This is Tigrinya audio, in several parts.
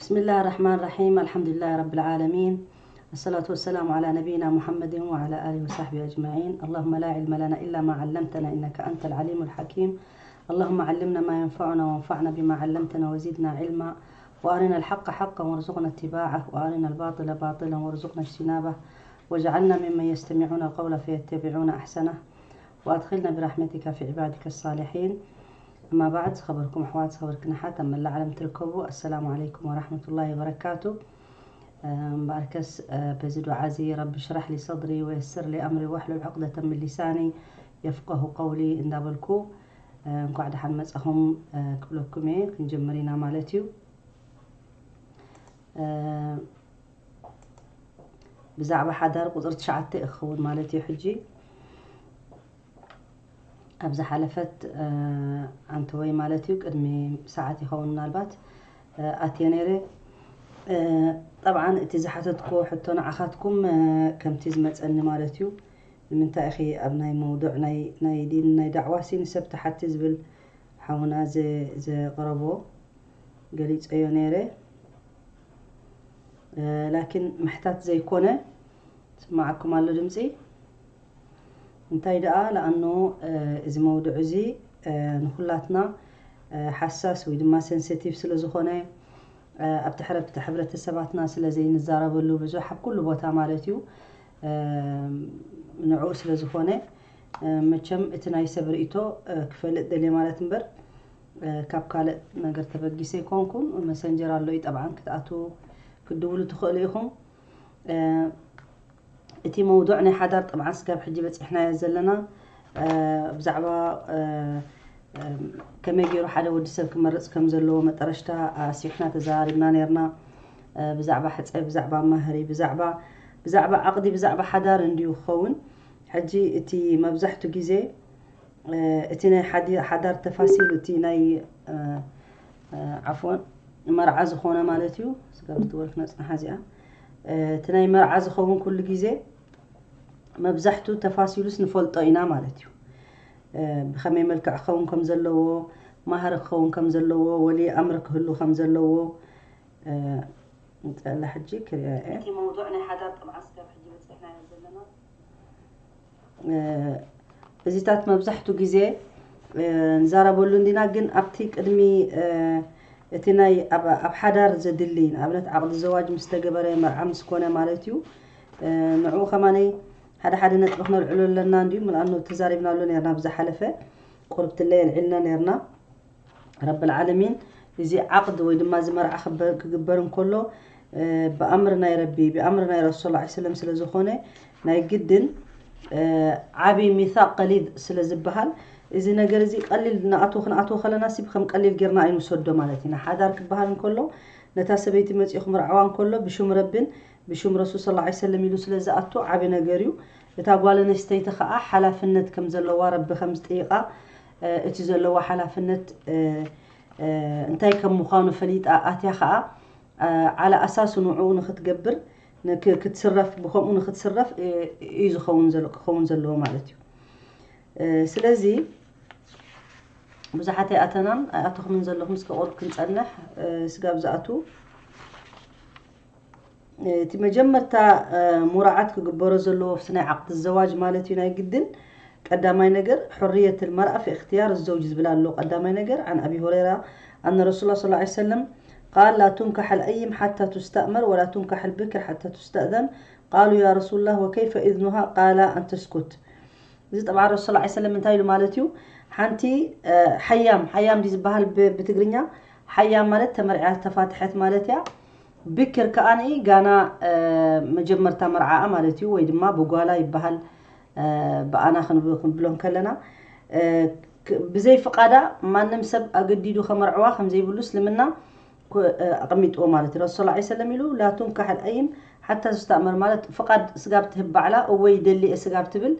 بسم الله الرحمن الرحيم. الحمد لله رب العالمين. الصلاة والسلام على نبينا محمد وعلى آله وصحبه أجمعين. اللهم لا علم لنا إلا ما علمتنا إنك أنت العليم الحكيم. اللهم علمنا ما ينفعنا وانفعنا بما علمتنا وزدنا علما. وأرنا الحق حقا وارزقنا اتباعه وأرنا الباطل باطلا وارزقنا اجتنابه. واجعلنا ممن يستمعون القول فيتبعون أحسنه. وأدخلنا برحمتك في عبادك الصالحين. أما بعد، ዝኸበርኩም ኣሕዋት፣ ዝኸበርክን ኣሓት ኣብ መላእ ዓለም ትርከቡ፣ ኣሰላሙ ዓለይኩም ወራሕመቱላሂ ወበረካቱ። እምበኣርከስ በዚ ዱዓ እዚ ረቢ ሽራሕ ሊ ሰድሪ ወየስር ሊ ኣምሪ ወሕሉል ዑቅደተ ምን ሊሳኒ የፍቀሁ ቀውሊ እንዳበልኩ እንኳዕ ደሓን መጻኹም ክብለኩም እየ። ክንጀምር ኢና ማለት እዩ። ብዛዕባ ሓዳር ቁፅሪ ትሽዓተ ክኸውን ማለት እዩ። ሕጂ ኣብ ዝሓለፈት ኣንተወይ ማለት እዩ፣ ቅድሚ ሰዓት ይኸውን ምናልባት ኣትየ ነይረ። ጠብዓን እቲ ዝሓተትኩዎ ሕቶ ንዓኻትኩም ከምቲ ዝመፀኒ ማለት እዩ። ንምንታይ ኢኺ ኣብ ናይ መውዱዕ ናይ ዲን ናይ ዳዕዋ ሲ ንሰብ ትሓቲ ዝብል ሓውና ዘቕረቦ ገሊፀዮ ነይረ። ላኪን ምሕታት ዘይኮነ ስማዓኩም ኣሎ ድምፂ። እንታይ ደኣ ለኣኖ እዚ መውዱዕ እዚ ንኩላትና ሓሳስ ወይ ድማ ሴንሲቲቭ ስለ ዝኾነ ኣብ ትሕረ ሕብረተሰባትና ስለ ዘይንዛረበሉ ብዙሕ ኣብ ኩሉ ቦታ ማለት እዩ። ንዕኡ ስለ ዝኾነ መቸም እቲ ናይ ሰብ ርእይቶ ክፈልጥ ደልየ ማለት እምበር ካብ ካልእ ነገር ተበጊሰ ኣይኮንኩን። መሰንጀር ኣሎ እዩ ጠብዓን ክትኣትዉ ክትድውሉ ትኽእሉ ኢኹም። እቲ መውዱዕ ናይ ሓዳር ጠብዓን ስጋብ ሕጂ በፂሕናዮ ዘለና ብዛዕባ ከመይ ገይሩ ሓደ ወዲ ሰብ ክመርፅ ከም ዘለዎ መጠረሽታ ኣስፊሕና ተዘራሪብና ነርና። ብዛዕባ ሕፀ ብዛዕባ ማህሪ ብዛዕባ ብዛዕባ ዓቕዲ ብዛዕባ ሓዳር እንድዩ ክኸውን። ሕጂ እቲ መብዛሕቱ ግዜ እቲ ናይ ሓዳር ተፋሲሉ እቲ ናይ ዓፎን መርዓ ዝኾነ ማለት እዩ። ስጋብ ትወልፍ ነፅንሓ እዚኣ እቲ ናይ መርዓ ዝኸውን ኩሉ ግዜ መብዛሕቱ ተፋሲሉስ ንፈልጦ ኢና ማለት እዩ። ብኸመይ መልክዕ ክኸውን ከም ዘለዎ፣ ማህሪ ክኸውን ከም ዘለዎ፣ ወሊ ኣምር ክህሉ ከም ዘለዎ ንፀላ ሕጂ ክሪኦ እየ። እቲ መውዱዕ ናይ ሓዳር ጥምዓት ስጋብ ሕጂ በፂሕናዮ ዘለና እዚታት መብዛሕቱ ግዜ ንዛረበሉ እንዲና፣ ግን ኣብቲ ቅድሚ እቲ ናይ ኣብ ሓዳር ዘድሊ ንኣብነት ዓቕዲ ዘዋጅ ምስ ተገበረ መርዓ ምስ ኮነ ማለት እዩ። ንዕኡ ከማነይ ሓደ ሓደ ነጥቢ ክነልዕሎ ኣለና እንዲዩ ምልኣኖ ተዛሪብናሉ ነርና ብዝሓለፈ ቁርብትለ የልዒልና ነርና። ረብል ዓለሚን እዚ ዓቕድ ወይ ድማ እዚ መርዓ ክግበር እንከሎ ብኣምር ናይ ረቢ ብኣምር ናይ ረሱል ላ ሰለም ስለ ዝኾነ ናይ ግድን ዓብይ ሚሳቅ ቀሊድ ስለ ዝበሃል እዚ ነገር እዚ ቀሊል ንኣትዎ ክንኣትዎ ከለና ሲ ከም ቀሊል ጌርና ኣይንውሰዶ ማለት ኢና። ሓዳር ክበሃል እንከሎ ነታ ሰበይቲ መፂኡ ክምርዓዋ እንከሎ ብሽም ረብን ብሽም ረሱል ስለ ላ ሰለም ኢሉ ስለ ዝኣቱ ዓብይ ነገር እዩ። እታ ጓል ኣነስተይቲ ከዓ ሓላፍነት ከም ዘለዋ ረቢ ከም ዝጥይቃ እቲ ዘለዋ ሓላፍነት እንታይ ከም ምዃኑ ፈሊጣ ኣትያ ከዓ ዓላ ኣሳሱ ንዕኡ ንክትገብር ክትስረፍ ብከምኡ ንክትስረፍ እዩ ዝኸውን ክኸውን ዘለዎ ማለት እዩ። ስለዚ ብዙሓት ኣይኣተናን ኣይኣተኹምን ዘለኹም እስከ ቁሩብ ክንፀንሕ ስጋብ ዝኣትዉ እቲ መጀመርታ ሙራዓት ክግበሮ ዘለዎ ኣብቲ ናይ ዓቕዲ ዘዋጅ ማለት እዩ ናይ ግድን ቀዳማይ ነገር حرية المرأة في اختيار الزوج ዝብል ኣሎ። ቀዳማይ ነገር عن أبي هريرة أن رسول الله صلى الله عليه وسلم قال لا تنكح الأيم حتى تستأمر ولا تنكح البكر حتى تستأذن قالوا يا رسول الله وكيف إذنها قال أن تسكت እዚ ጠብዓ ረሱል ላ ሰለም እንታይ ኢሉ ማለት እዩ ሓንቲ ሓያም ሓያም ዲ ዝበሃል ብትግርኛ ሓያም ማለት ተመርዕያ ዝተፋትሐት ማለት እያ። ብክር ከኣ ንኢ ጋና መጀመርታ መርዓኣ ማለት እዩ ወይ ድማ ብጓላ ይበሃል። ብኣና ክንብሎ ከለና ብዘይ ፍቓዳ ማንም ሰብ ኣገዲዱ ከመርዕዋ ከምዘይብሉ እስልምና ኣቐሚጥዎ ማለት እዩ። ረሱል ላ ሰለም ኢሉ ላ ቱንካሕ ኣልኣይም ሓታ ዝስተእመር ማለት ፍቓድ ስጋብ ትህብ ባዕላ እወ ይደሊ እየ ስጋብ ትብል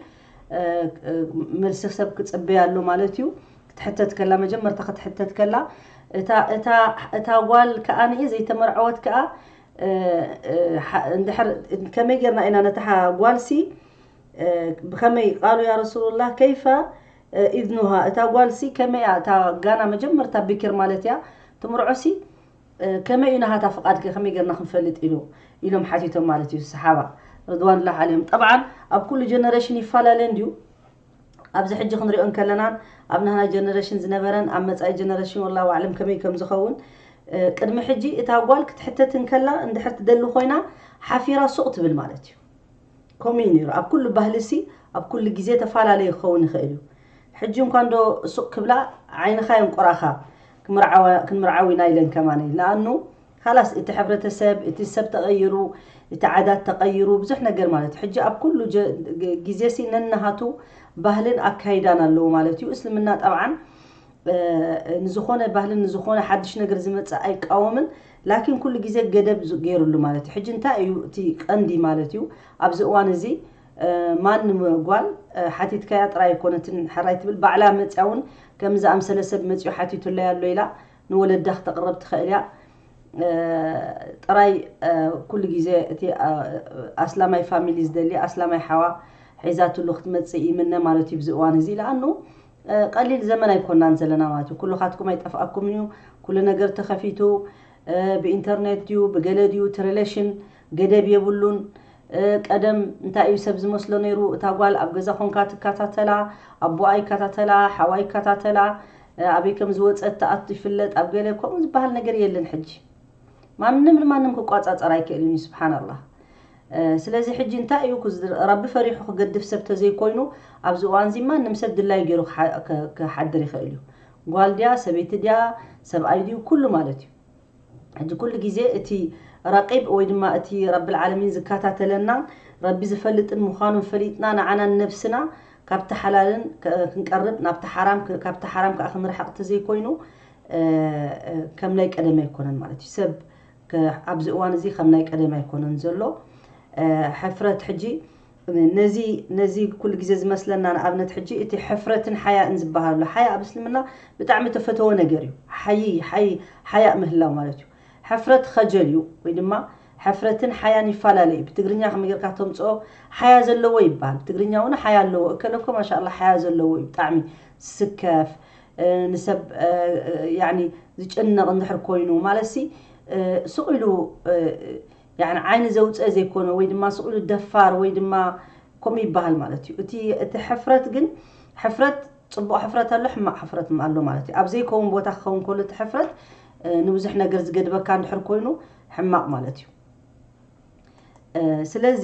መልሲ ሰብ ክፅበያ ኣሎ ማለት እዩ። ክትሕተት ከላ መጀመርታ ክትሕተት ከላ እታ ጓል ከዓ ንኢ ዘይተመርዐወት ከዓ እንድሕር ከመይ ጌርና ኢና ነታ ጓልሲ ብኸመይ ቃሉ ያ ረሱሉላህ ከይፈ ኢዝኑሃ እታ ጓልሲ ከመይ እያ እታ ጋና መጀመርታ ቢክር ማለት እያ ትምርዖሲ ከመይ እዩ ናሃታ ፍቓድከ ከመይ ጌርና ክንፈልጥ ኢሉ ኢሎም ሓቲቶም ማለት እዩ ሰሓባ ርድዋንላ ዓለዮም። ጠብዓን ኣብ ኩሉ ጀነሬሽን ይፈላለ እንድዩ። ኣብዚ ሕጂ ክንሪኦ እንከለናን ኣብ ናህና ጀነሬሽን ዝነበረን ኣብ መጻኢ ጀነሬሽን ወላ ዋዕለም ከመይ ከም ዝኸውን ቅድሚ ሕጂ እታ ጓል ክትሕተት እንከላ እንድሕር ትደሊ ኮይና ሓፊራ ሱቕ ትብል ማለት እዩ። ከምኡ እዩ ነይሩ ኣብ ኩሉ ባህሊ ሲ ኣብ ኩሉ ግዜ ተፈላለየ ክኸውን ይኽእል እዩ። ሕጂ እንኳ እንዶ ሱቕ ክብላ ዓይንኻ የንቆራኻ ክንምርዓው ኢና ኢለን ከማን እዩ ንኣኑ ካላስ እቲ ሕብረተሰብ እቲ ሰብ ተቐይሩ እቲ ዓዳት ተቐይሩ ብዙሕ ነገር ማለት እዩ። ሕጂ ኣብ ኩሉ ግዜ ሲ ነናሃቱ ባህልን ኣካይዳን ኣለዎ ማለት እዩ። እስልምና ጠብዓን ንዝኾነ ባህልን ንዝኾነ ሓድሽ ነገር ዝመፅእ ኣይቃወምን። ላኪን ኩሉ ግዜ ገደብ ገይሩሉ ማለት እዩ። ሕጂ እንታይ እዩ እቲ ቀንዲ ማለት እዩ? ኣብዚ እዋን እዚ ማንም ጓል ሓቲትካያ ጥራይ ኣይኮነትን ሕራይ ትብል ባዕላ መፅያ እውን ከም ዝኣምሰለ ሰብ መፅዩ ሓቲቱለይ ኣሎ ኢላ ንወለዳ ክተቕረብ ትኽእል እያ። ጥራይ ኩሉ ግዜ እቲ ኣስላማይ ፋሚሊ ዝደሊ ኣስላማይ ሓዋ ሒዛትሉ ክትመፅእ ይምነ ማለት እዩ። ብዚ እዋን እዚ ለኣኑ ቀሊል ዘመን ኣይኮናን ዘለና ማለት እዩ። ኩሉ ካትኩም ኣይጠፍኣኩም እዩ። ኩሉ ነገር ተኸፊቱ ብኢንተርኔት ድዩ ብገለ ድዩ እቲ ሪሌሽን ገደብ የብሉን። ቀደም እንታይ እዩ ሰብ ዝመስሎ ነይሩ? እታ ጓል ኣብ ገዛ ኮንካ ትከታተላ፣ ኣቦኣ ይከታተላ፣ ሓዋ ይከታተላ፣ ኣበይ ከም ዝወፀት ትኣቱ ይፍለጥ። ኣብ ገለ ከምኡ ዝበሃል ነገር የለን ሕጂ። ማንም ንማንም ክቋፃፀር ኣይክእልን እዩ። ስብሓንላህ። ስለዚ ሕጂ እንታይ እዩ ረቢ ፈሪሑ ክገድፍ ሰብ ተዘይኮይኑ ኣብዚ እዋን እዚ ማንም ሰብ ድላዩ ገይሩ ክሓድር ይኽእል እዩ። ጓል ድያ ሰበይቲ ድያ ሰብኣይ ድዩ ኩሉ ማለት እዩ። ሕጂ ኩሉ ግዜ እቲ ረቂብ ወይ ድማ እቲ ረቢ ልዓለሚን ዝከታተለና ረቢ ዝፈልጥን ምዃኑን ፈሊጥና ንዓናን ነብስና ካብቲ ሓላልን ክንቀርብ ናብቲ ሓራም ካብቲ ሓራም ከዓ ክንርሕቕ ተዘይኮይኑ ከም ናይ ቀደም ኣይኮነን ማለት እዩ። ሰብ ኣብዚ እዋን እዚ ከም ናይ ቀደም ኣይኮነን ዘሎ። ሕፍረት ሕጂ ነዚ ነዚ ኩሉ ግዜ ዝመስለና ንኣብነት ሕጂ እቲ ሕፍረትን ሓያእን ዝበሃል ኣሎ። ሓያ ኣብ እስልምና ብጣዕሚ ተፈተወ ነገር እዩ። ሓይ ሓይ ሓያእ ምህላው ማለት እዩ። ሕፍረት ኸጀል እዩ ወይ ድማ ሕፍረትን ሓያን ይፈላለ እዩ። ብትግርኛ ከመይ ጌርካ ተምፅኦ ሓያ ዘለዎ ይበሃል። ብትግርኛ እውን ሓያ ኣለዎ እከለኮ ማሻላ ሓያ ዘለዎ እዩ። ብጣዕሚ ስከፍ ንሰብ ዝጨነቕ እንድሕር ኮይኑ ማለት ሲ ስቕ ኢሉ ዓይኒ ዘውፅአ ዘይኮነ ወይ ድማ ስቕ ኢሉ ደፋር ወይ ድማ ከምኡ ይበሃል ማለት እዩ። እቲ እቲ ሕፍረት ግን ሕፍረት ፅቡቕ ሕፍረት ኣሎ፣ ሕማቕ ሕፍረት ኣሎ ማለት እዩ። ኣብ ዘይከውን ቦታ ክኸውን ከሎ እቲ ሕፍረት ንብዙሕ ነገር ዝገድበካ እንድሕር ኮይኑ ሕማቕ ማለት እዩ። ስለዚ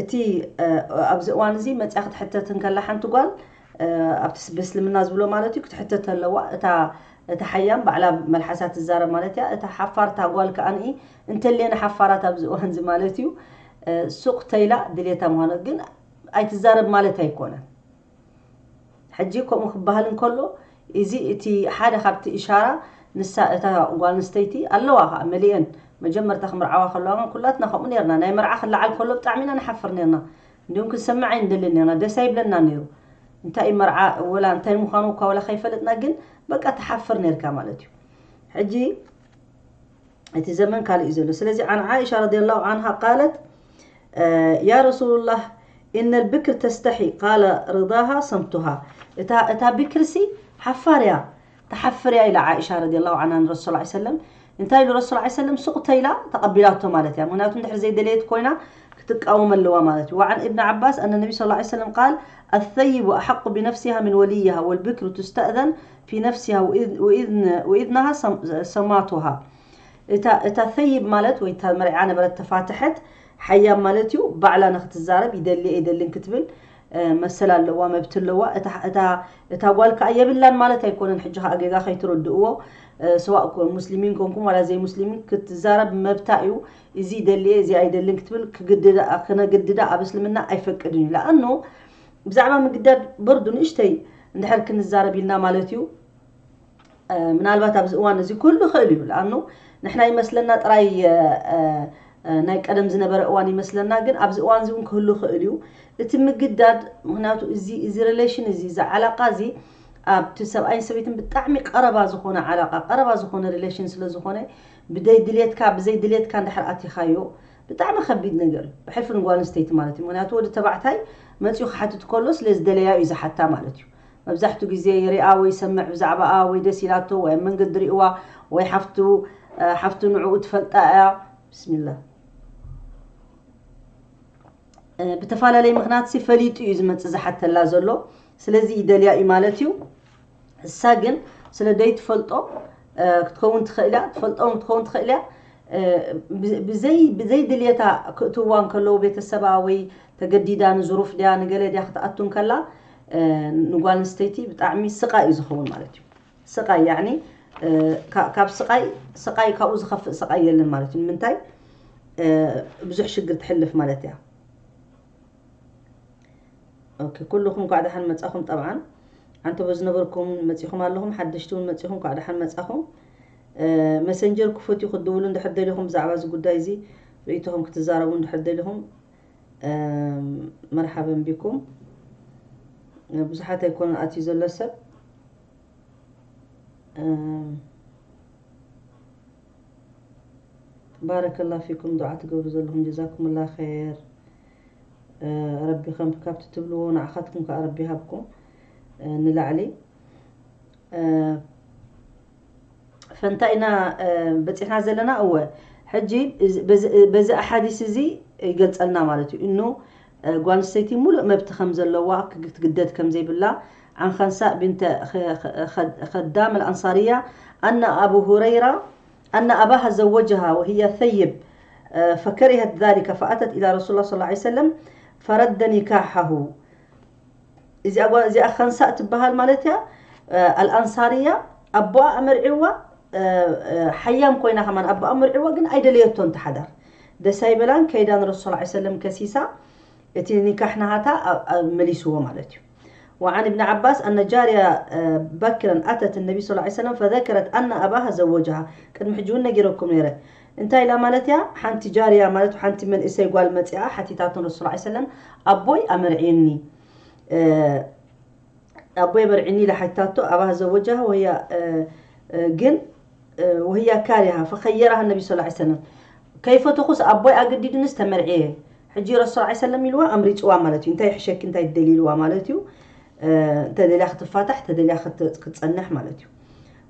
እቲ ኣብዚ እዋን እዚ መፅያ ክትሕተት እንከላ ሓንቲ ጓል ኣብቲ ብእስልምና ዝብሎ ማለት እዩ ክትሕተት ኣለዋ። እታ እታ ሓያም ባዕላ መልሓሳ ትዛረብ ማለት እያ። እታ ሓፋር እታ ጓል ከዓንኢ እንተልየን ሓፋራት ኣብዚ እዋን እዚ ማለት እዩ ሱቕ ተይላ ድሌታ ምዃኑ ግን ኣይትዛረብ ማለት ኣይኮነን። ሕጂ ከምኡ ክበሃል እንከሎ እዚ እቲ ሓደ ካብቲ እሻራ ንሳ እታ ጓል ኣንስተይቲ ኣለዋ ከዓ መሊአን መጀመርታ ክምርዓዋ ከለዋ ግን ኩላትና ከምኡ ነርና። ናይ መርዓ ክለዓል ከሎ ብጣዕሚ ኢና ንሓፍር ነርና። እንዲሁም ክንሰምዕ ኣይንደልን ነርና፣ ደስ ኣይብለና ነይሩ። እንታይ እዩ መርዓ ወላ እንታይ ምዃኑ እኳ ወላ ከይፈለጥና ግን በቃ ትሓፍር ነርካ ማለት እዩ። ሕጂ እቲ ዘመን ካልእ እዩ ዘሎ። ስለዚ عن عائشة رضي الله عنها قالت يا رسول الله إن البكر تستحي قال رضاها صمتها እታ እታ ብክርሲ ሓፋር እያ ትሓፍር እያ ኢላ عائشة رضي الله عنها ንረሱል صلى الله عليه وسلم እንታይ ኢሉ ረሱል صلى الله عليه وسلم ሱቕ ተይላ ተቐቢላቶ ማለት እያ። ምክንያቱ እንድሕር ዘይደለየት ኮይና ክትቃወም ኣለዋ ማለት እዩ። وعن ابن عباس أن النبي صلى الله عليه وسلم قال الثيب أحق بنفسها من وليها والبكر تستأذن في نفسها وإذ- وإذن- وإذنها صم- صماتها እታ እታ ثيب ማለት ወይ እታ መርዓ ነበረት ተፋተሐት ሓያም ማለት እዩ። ባዕላ ንክትዛረብ ይደሊ እየ ይደልን ክትብል መሰል ኣለዋ መብት ኣለዋ። እታ ጓል ከዓ የብላን ማለት ኣይኮነን። ሕጂ ከዓ ጌጋ ከይትረድእዎ ስዋእ ኮን ሙስሊሚን ኮንኩም ዋላ ዘይ ሙስሊሚን ክትዛረብ መብታ እዩ። እዚ ይደሊ እየ እዚ ኣይደልን ክትብል ክነግድዳ ኣብ እስልምና ኣይፈቅድን እዩ። ለኣኑ ብዛዕባ ምግዳድ በርዱ ንእሽተይ እንድሕር ክንዛረብ ኢልና ማለት እዩ። ምናልባት ኣብዚ እዋን እዚ ኩሉ ይኽእል እዩ። ለኣኑ ንሕና ይመስለና ጥራይ ናይ ቀደም ዝነበረ እዋን ይመስለና፣ ግን ኣብዚ እዋን እዚ እውን ክህሉ ይኽእል እዩ። እቲ ምግዳድ ምክንያቱ እዚ እዚ ሪሌሽን እዚ እዚ ዓላቃ እዚ ኣብቲ ሰብኣይን ሰበይትን ብጣዕሚ ቀረባ ዝኾነ ዓላቃ ቀረባ ዝኾነ ሪሌሽን ስለ ዝኾነ ብደይ ድሌትካ ብዘይ ድሌትካ እንድሕር ኣቲኻዮ ብጣዕሚ ከቢድ ነገር እዩ። ብሕልፊ ንጓል ኣንስተይቲ ማለት እዩ። ምክንያቱ ወዲ ተባዕታይ መፂኡ ክሓትት ከሎ ስለ ዝደለያ እዩ ዝሓታ ማለት እዩ። መብዛሕትኡ ግዜ ይሪኣ ወይ ይሰምዕ ብዛዕባኣ ወይ ደስ ኢላቶ ወይ ኣብ መንገዲ ሪእዋ ወይ ሓፍቱ ሓፍቱ ንዕኡ ትፈልጣ እያ። ብስሚላ ብተፈላለየ ምኽንያት ሲ ፈሊጡ እዩ ዝመፅእ ዝሓተላ ዘሎ። ስለዚ ይደልያ እዩ ማለት እዩ። እሳ ግን ስለ ደይ ትፈልጦ ክትከውን ትኽእል እያ፣ ትፈልጦም ክትከውን ትኽእል እያ። ብዘይ ብዘይ ድልየታ ክእትዋ እንከለዉ ቤተሰባ ወይ ተገዲዳ ንዝሩፍ ድያ ንገለ ድያ ክትኣቱ እንከላ ንጓል ኣንስተይቲ ብጣዕሚ ስቓይ እዩ ዝኸውን ማለት እዩ። ስቓይ ያኒ ካብ ስቓይ ስቓይ ካብኡ ዝኸፍእ ስቓይ የለን ማለት እዩ። ንምንታይ ብዙሕ ሽግር ትሕልፍ ማለት እያ። ኦኬ፣ ኩልኹም እንኳዕ ደሓን መጻኹም። ጠብዓን ዓንተቦ ዝነበርኩም መጺኹም ኣለኹም፣ ሓደሽቲ እውን መጺኹም እንኳዕ ደሓን መጻኹም። መሰንጀር ክፉት እዩ፣ ክትድውሉ እንድሕር ደሊኹም ብዛዕባ እዚ ጉዳይ እዚ ርእይቶኹም ክትዛረቡ እንድሕር ደሊኹም መርሓበን ቢኩም። ብዙሓት ኣይኮነን ኣትዩ ዘሎ ሰብ። ባረከላ ፊኩም ዱዓ ትገብሩ ዘለኹም ጀዛኩም ላ ኸይር። ረቢ ከም ካብቲ ትብልዎ ንዓኻትኩም ከዓ ረቢ ሃብኩም ንላዕሊ። ፈንታ ኢና በፂሕና ዘለና። እወ ሕጂ በዚ ኣሓዲስ እዚ ይገልፀልና ማለት እዩ። እኑ ጓል ኣንስተይቲ ሙሉእ መብቲ ከም ዘለዋ ክትግደድ ከም ዘይብላ። عن خنساء بنت خدام الأنصارية أن أبو هريرة أن أباها زوجها وهي ثيب فكرهت ذلك فأتت إلى رسول الله صلى الله عليه وسلم فرد نكاحه. እዚኣ ኸንሳእ ትበሃል ማለት እያ። ኣልኣንሳርያ ኣቦኣ ኣመርዒዋ ሓያም ኮይና ከማን ኣቦኣ ኣመርዒዋ ግን ኣይደለየቶን ተሓዳር ደስ ኣይበላን። ከይዳ ንረሱል ላ ሰለም ከሲሳ እቲ ኒካሕ ናሃታ መሊስዎ ማለት እዩ። وعن ابن عباس أن جارية بكرا أتت النبي صلى الله عليه وسلم فذكرت أن أباها زوجها. ቅድሚ ሕጂ እውን ነጊረኩም ነይረ። እንታይ ኢላ ማለት እያ? ሓንቲ ጃርያ ማለት ሓንቲ መንእሰይ ጓል መፅኣ ሓቲታቱን ረሱል ላ ሰለም ኣቦይ ኣመርዕየኒ ኣቦይ በርዕኒ ኢላ ሓቲታቶ ኣባህ ዘወጃሃ ወህያ ግን ወህያ ካሪሃ ፈኸየራሃ ነቢ ስ ሰለም ከይፈተኹስ ኣቦይ ኣገዲድንስ ተመርዕየ ሕጂ ረሱል ላ ሰለም ኢልዋ ኣምሪፅዋ ማለት እዩ። እንታይ ይሕሸኪ እንታይ ትደሊ ኢልዋ ማለት እዩ። ተደልያ ክትፋታሕ ተደልያ ክትፀንሕ ማለት እዩ።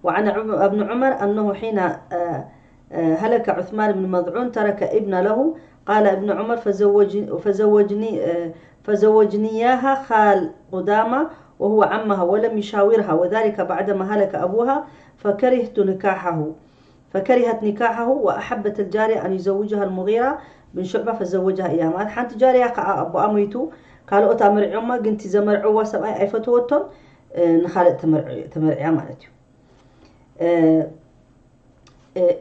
وعن ابن عمر أنه حين هلك عثمان بن مظعون ترك ابن له قال ابن عمر فزوجني فزوجني فزوجنياها خال قدامى وهو عمها ولم يشاورها وذلك بعدما هلك أبوها فكرهت نكاحه فكرهت نكاحه وأحبت الجارية أن يزوجها المغيرة بن شعبة فزوجها إياها ማለት ሓንቲ ጃርያ ከዓ ኣቦኣ ሞይቱ ካልኦት ኣመርዕዮማ ግን እቲ ዘመርዕዋ ሰብኣይ ኣይፈተወቶን ንኻልእ ተመርዕያ ማለት እዩ።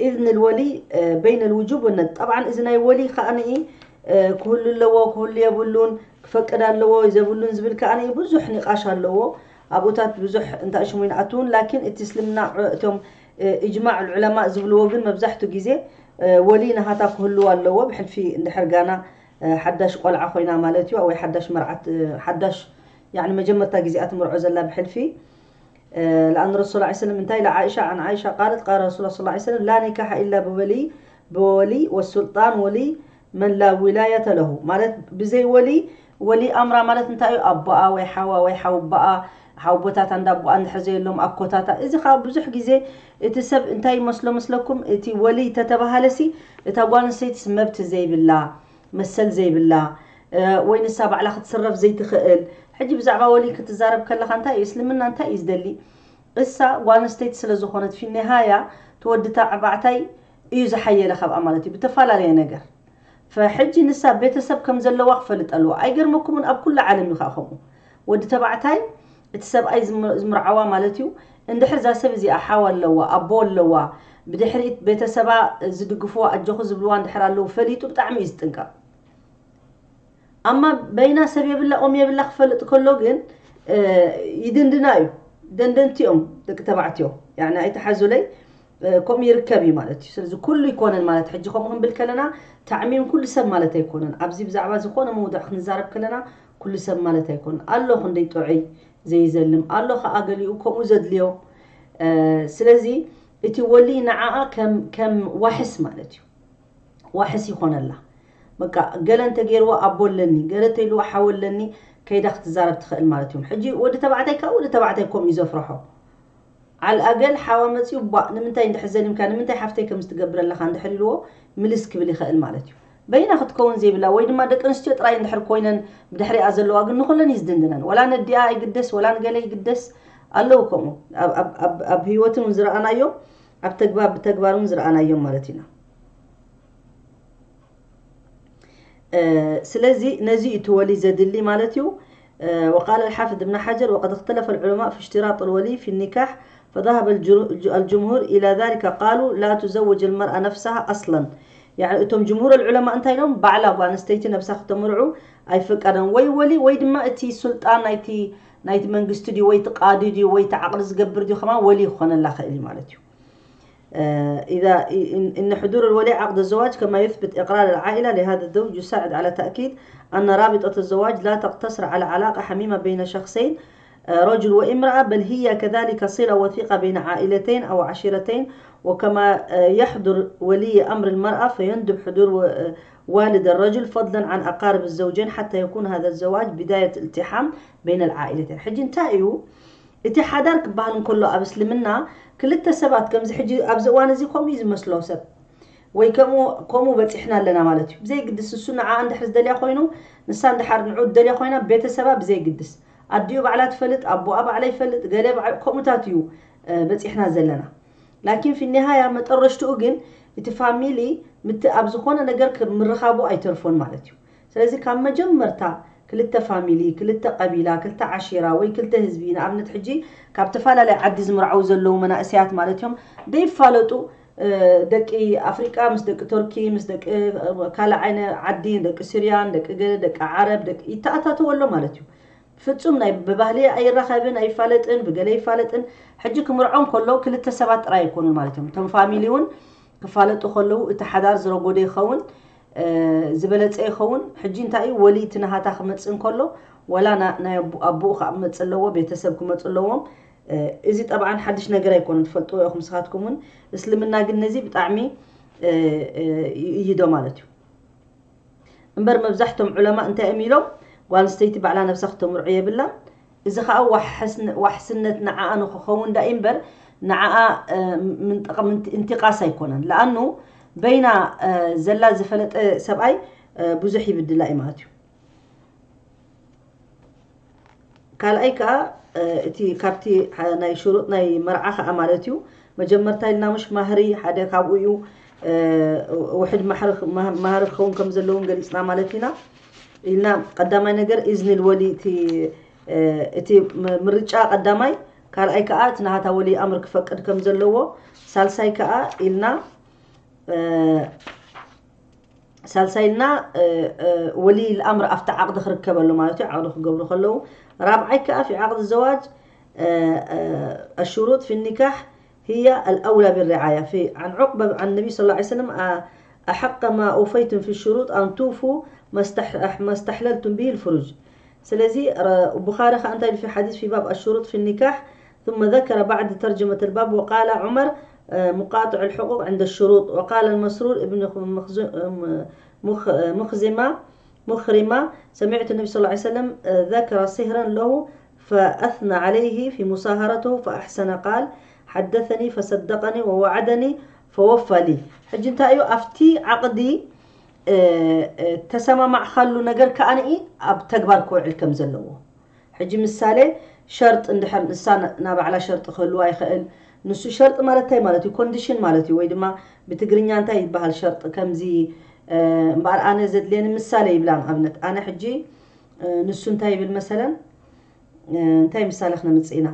إذن الولي بين الوجوب والندب طبعا እዚ ናይ ወሊ ከዓኒ ክህሉ ኣለዎ ክህሉ የብሉን ክፈቅድ ኣለዎ ዘብሉን ዝብል ከዓኒ ብዙሕ ኒቃሽ ኣለዎ። ኣብኡታት ብዙሕ እንታይ ሽሙ ይንኣትውን ላኪን እቲ እስልምና እቶም ኢጅማዕ ዑለማ ዝብልዎ ግን መብዛሕትኡ ግዜ ወሊ ናሃታ ክህልዎ ኣለዎ። ብሕልፊ እንድሕር ጋና ሓዳሽ ቆልዓ ኮይና ማለት እዩ ወይ ሓዳሽ መርዓት ሓዳሽ ያኒ መጀመርታ ግዜኣ ትምርዖ ዘላ ብሕልፊ لأن الرسول صلى الله عليه وسلم انتهى إلى عائشة عن عائشة قالت قال رسول الله صلى الله عليه وسلم لا نكاح إلا بولي بولي والسلطان ولي من لا ولاية له ማለት ብዘይ ወሊ ወሊ ኣምራ ማለት እንታይ እዩ ኣቦኣ ወይ ሓዋ ወይ ሓውቦኣ ሓውቦታታ እንዳ ኣቦኣ እንድሕር ዘየሎም ኣኮታታ እዚ ከዓ ብዙሕ ግዜ እቲ ሰብ እንታይ ይመስሎ መስለኩም እቲ ወሊ ተተባሃለሲ እታ ጓል ኣንስተይትስ መብት ዘይብላ መሰል ዘይብላ ወይ ንሳ ባዕላ ክትስረፍ ዘይትኽእል ሕጂ ብዛዕባ ወሊ ክትዛረብ ከለኻ እንታይ እዩ እስልምና እንታይ እዩ ዝደሊ እሳ ጓል ኣንስተይቲ ስለ ዝኾነት ፊ ኒሃያ ትወዲ ተባዕታይ እዩ ዝሓየለ ካብኣ ማለት እዩ ብተፈላለየ ነገር ፈሕጂ ንሳ ቤተሰብ ከም ዘለዋ ክፈልጥ ኣለዎ ኣይገርመኩምን ኣብ ኩሉ ዓለም እዩ ከዓ ከምኡ ወዲ ተባዕታይ እቲ ሰብኣይ ዝምርዓዋ ማለት እዩ እንድሕር እዛ ሰብ እዚኣ ሓው ኣለዋ ኣቦ ኣለዋ ብድሕሪት ቤተሰባ ዝድግፍዋ ኣጆኹ ዝብልዋ እንድሕር ኣለዉ ፈሊጡ ብጣዕሚ እዩ ዝጥንቀቕ ኣማ በይና ሰብ የብላ ኦም የብላ ክፈልጥ ከሎ ግን ይድንድና እዩ ደንደንቲኦም ደቂ ተባዕትዮ ኣይተሓዙለይ ከምኡ ይርከብ እዩ ማለት እዩ ስለዚ ኩሉ ይኮነን ማለት ሕጂ ከምኡ ክንብል ከለና ታዕሚም ኩሉ ሰብ ማለት ኣይኮነን ኣብዚ ብዛዕባ ዝኾነ መውድዕ ክንዛረብ ከለና ኩሉ ሰብ ማለት ኣይኮነን ኣሎ ክንደይ ጥዑይ ዘይዘልም ኣሎ ከዓ ገሊኡ ከምኡ ዘድልዮ ስለዚ እቲ ወሊ ንዓኣ ከም ዋሕስ ማለት እዩ ዋሕስ ይኾነላ በቃ ገለ እንተገይርዎ ኣቦ ኣለኒ ገለ ተይልዎ ሓወ ኣለኒ ከይዳ ክትዛረብ ትኽእል ማለት እዮም ሕጂ ወዲ ተባዕታይ ካብ ወዲ ተባዕታይ ከምኡ እዩ ዘፍርሖ ዓል ኣገል ሓዋ መጺኡ ቧእ ንምንታይ እንድሕር ዘሊምካ ንምንታይ ሓፍተይ ከም ዝትገብር ኣለኻ እንድሕር ኢልዎ ምልስ ክብል ይኽእል ማለት እዩ። በይና ክትከውን ዘይብላ ወይ ድማ ደቂ ኣንስትዮ ጥራይ እንድሕር ኮይነን ብድሕሪኣ ዘለዋ ግን ንኹለን እዩ ዝድንድነን። ወላ ነዲኣ ይግደስ ወላ ንገለ ይግደስ ኣለዉ ከምኡ ኣብ- ኣብ- ኣብ- ኣብ ህይወትን እውን ዝረኣናዮም ኣብ ተግባር ብተግባር እውን ዝረኣናዮም ማለት ኢና። ስለዚ ነዚ እዩ እቲ ወሊ ዘድሊ ማለት እዩ። وقال الحافظ ابن حجر وقد اختلف العلماء في اشتراط الولي في النكاح فذهب الجمهور إلى ذلك قالوا لا تزوج المرأة نفسها أصلا. يعني እቶም جمهور العلماء እንታይ ኢሎም ባዕላ ጓል ኣንስተይቲ ነብሳ ክተምርዑ ኣይፍቀደን ወይ ወሊ ወይ ድማ እቲ ሱልጣን ናይቲ ናይቲ መንግስቲ ድዩ ወይ እቲ ቃዲ ድዩ ወይ እቲ ዓቕዲ ዝገብር ድዩ ከማ ወሊ ክኾነላ ክእል እዩ ማለት እዩ። إذا إن حضور الولي عقد الزواج كما يثبت إقرار العائلة لهذا الزوج يساعد على تأكيد أن رابطة الزواج لا تقتصر على علاقة حميمة بين شخصين رجل وامرأة، بل هي كذلك صلة وثيقة بين عائلتين أو عشيرتين، وكما يحضر ولي أمر المرأة فيندب حضور والد الرجل فضلا عن أقارب الزوجين حتى يكون هذا الزواج بداية التحام بين العائلتين. حجي انتهى እቲ ሓዳር ክበሃል እንከሎ ኣብ እስልምና ክልተ ሰባት ከምዚ ሕጂ ኣብዚ እዋን እዚ ከምኡ እዩ ዝመስሎ ሰብ ወይ ከምኡ ከምኡ በፂሕና ኣለና ማለት እዩ። ብዘይግድስ እሱ ንዓ እንድሕር ዝደልያ ኮይኑ ንሳ እንድሓር ንዑ ዝደልያ ኮይና ቤተሰባ ብዘይግድስ ኣዲኡ ባዕላ ትፈልጥ ኣቦኣ ባዕላ ይፈልጥ ገለ ከምኡታት እዩ በፂሕና ዘለና። ላኪን ፊ ኒሃያ መጠረሽትኡ ግን እቲ ፋሚሊ ምት ኣብ ዝኾነ ነገር ምርኻቡ ኣይተርፎን ማለት እዩ። ስለዚ ካብ መጀመርታ ክልተ ፋሚሊ፣ ክልተ ቀቢላ፣ ክልተ ዓሺራ ወይ ክልተ ህዝቢ ንኣብነት ሕጂ ካብ ተፈላለየ ዓዲ ዝምርዓው ዘለዉ መናእሰያት ማለት እዮም ደይፋለጡ ደቂ ኣፍሪቃ ምስ ደቂ ቶርኪ ምስ ደቂ ካልእ ዓይነ ዓዲ ደቂ ስርያን ደቂ ገለ ደቂ ዓረብ ደቂ ይተኣታተወ ኣሎ ማለት እዩ። ፍጹም ናይ ብባህሊ ኣይራኸብን ኣይፋለጥን ብገለ ይፋለጥን ሕጂ ክምርዖም ከሎ ክልተ ሰባት ጥራይ ኣይኮኑን ማለት እዮም። እቶም ፋሚሊ እውን ክፋለጡ ከለዉ እቲ ሓዳር ዝረጎደ ይኸውን ዝበለፀ ይኸውን። ሕጂ እንታይ እዩ ወሊ እቲ ናሃታ ክመፅእ እንከሎ ወላ ናይ ኣቦኡ ከዓ ክመፅእ ኣለዎ ቤተሰብ ክመፁ ኣለዎም። እዚ ጠብዓን ሓድሽ ነገር ኣይኮነ ትፈልጥዎ ኢኹም ስኻትኩም እውን እስልምና ግን ነዚ ብጣዕሚ ይይዶ ማለት እዩ። እምበር መብዛሕቶም ዑለማ እንታይ እዮም ኢሎም ጓል ኣንስተይቲ ባዕላ ነብሳ ክተምርዖ የብላን። እዚ ከዓ ዋሕስነት ንዓኣ ንክኸውን ዳኢ እምበር ንዓኣ ምንጥቕ እንቲቃስ ኣይኮነን። ለኣኑ በይና ዘላ ዝፈለጠ ሰብኣይ ብዙሕ ይብድላ እዩ ማለት እዩ። ካልኣይ ከዓ እቲ ካብቲ ናይ ሽሩጥ ናይ መርዓ ከዓ ማለት እዩ መጀመርታ ኢልና ምሽ ማህሪ ሓደ ካብኡ እዩ። ውሕድ ማህሪ ክኸውን ከም ዘለውን ገሊፅና ማለት ኢና ኢልና ቀዳማይ ነገር ኢዝኒ ልወሊ እቲ ምርጫ ቀዳማይ ካልኣይ ከዓ እቲ ናሃታ ወሊ ኣምር ክፈቅድ ከም ዘለዎ ሳልሳይ ከዓ ኢልና ሳልሳይ ኢልና ወሊ ልኣምር ኣብቲ ዓቕዲ ክርከበሉ ማለት እዩ ዓቕዲ ክገብሩ ከለዉ ራብዓይ ከዓ ፊ ዓቕዲ ዘዋጅ ኣሽሩጥ ፊ ኒካሕ هي الأولى بالرعاية في عن عقبة عن النبي صلى الله عليه وسلم أحق ما أوفيتم في الشروط أن توفوا ما استحللتم به الفروج. ስለዚ ቡኻሪ ከኣ እንታይ في حديث في باب الشروط في النكاح ثم ذكر بعد ترجمة الباب وقال عمر مقاطع الحقوق عند الشروط وقال المسرور ابن مخزمة مخرمة سمعت النبي صلى الله عليه وسلم ذكر صهرا له فأثنى عليه في مصاهرته فأحسن قال حدثني فصدقني ووعدني فوفى لي. ሕጂ እንታይ እዩ ኣብቲ ዓቕዲ ተሰማማዕኻሉ ነገር ከኣ ኣብ ተግባር ክውዕል ከም ዘለዎ ሕጂ ምሳሌ ሸርጥ እንድሕር ንሳ ናባዕላ ሸርጥ ክህልዋ ይኽእል። ንሱ ሸርጥ ማለት እንታይ ማለት እዩ? ኮንዲሽን ማለት እዩ። ወይ ድማ ብትግርኛ እንታይ ይበሃል ሸርጥ? ከምዚ እምበኣር ኣነ ዘድልየኒ ምሳሌ ይብላ ንኣብነት ኣነ ሕጂ ንሱ እንታይ ይብል መሰለን እንታይ ምሳሌ ክነምፅእ ኢና?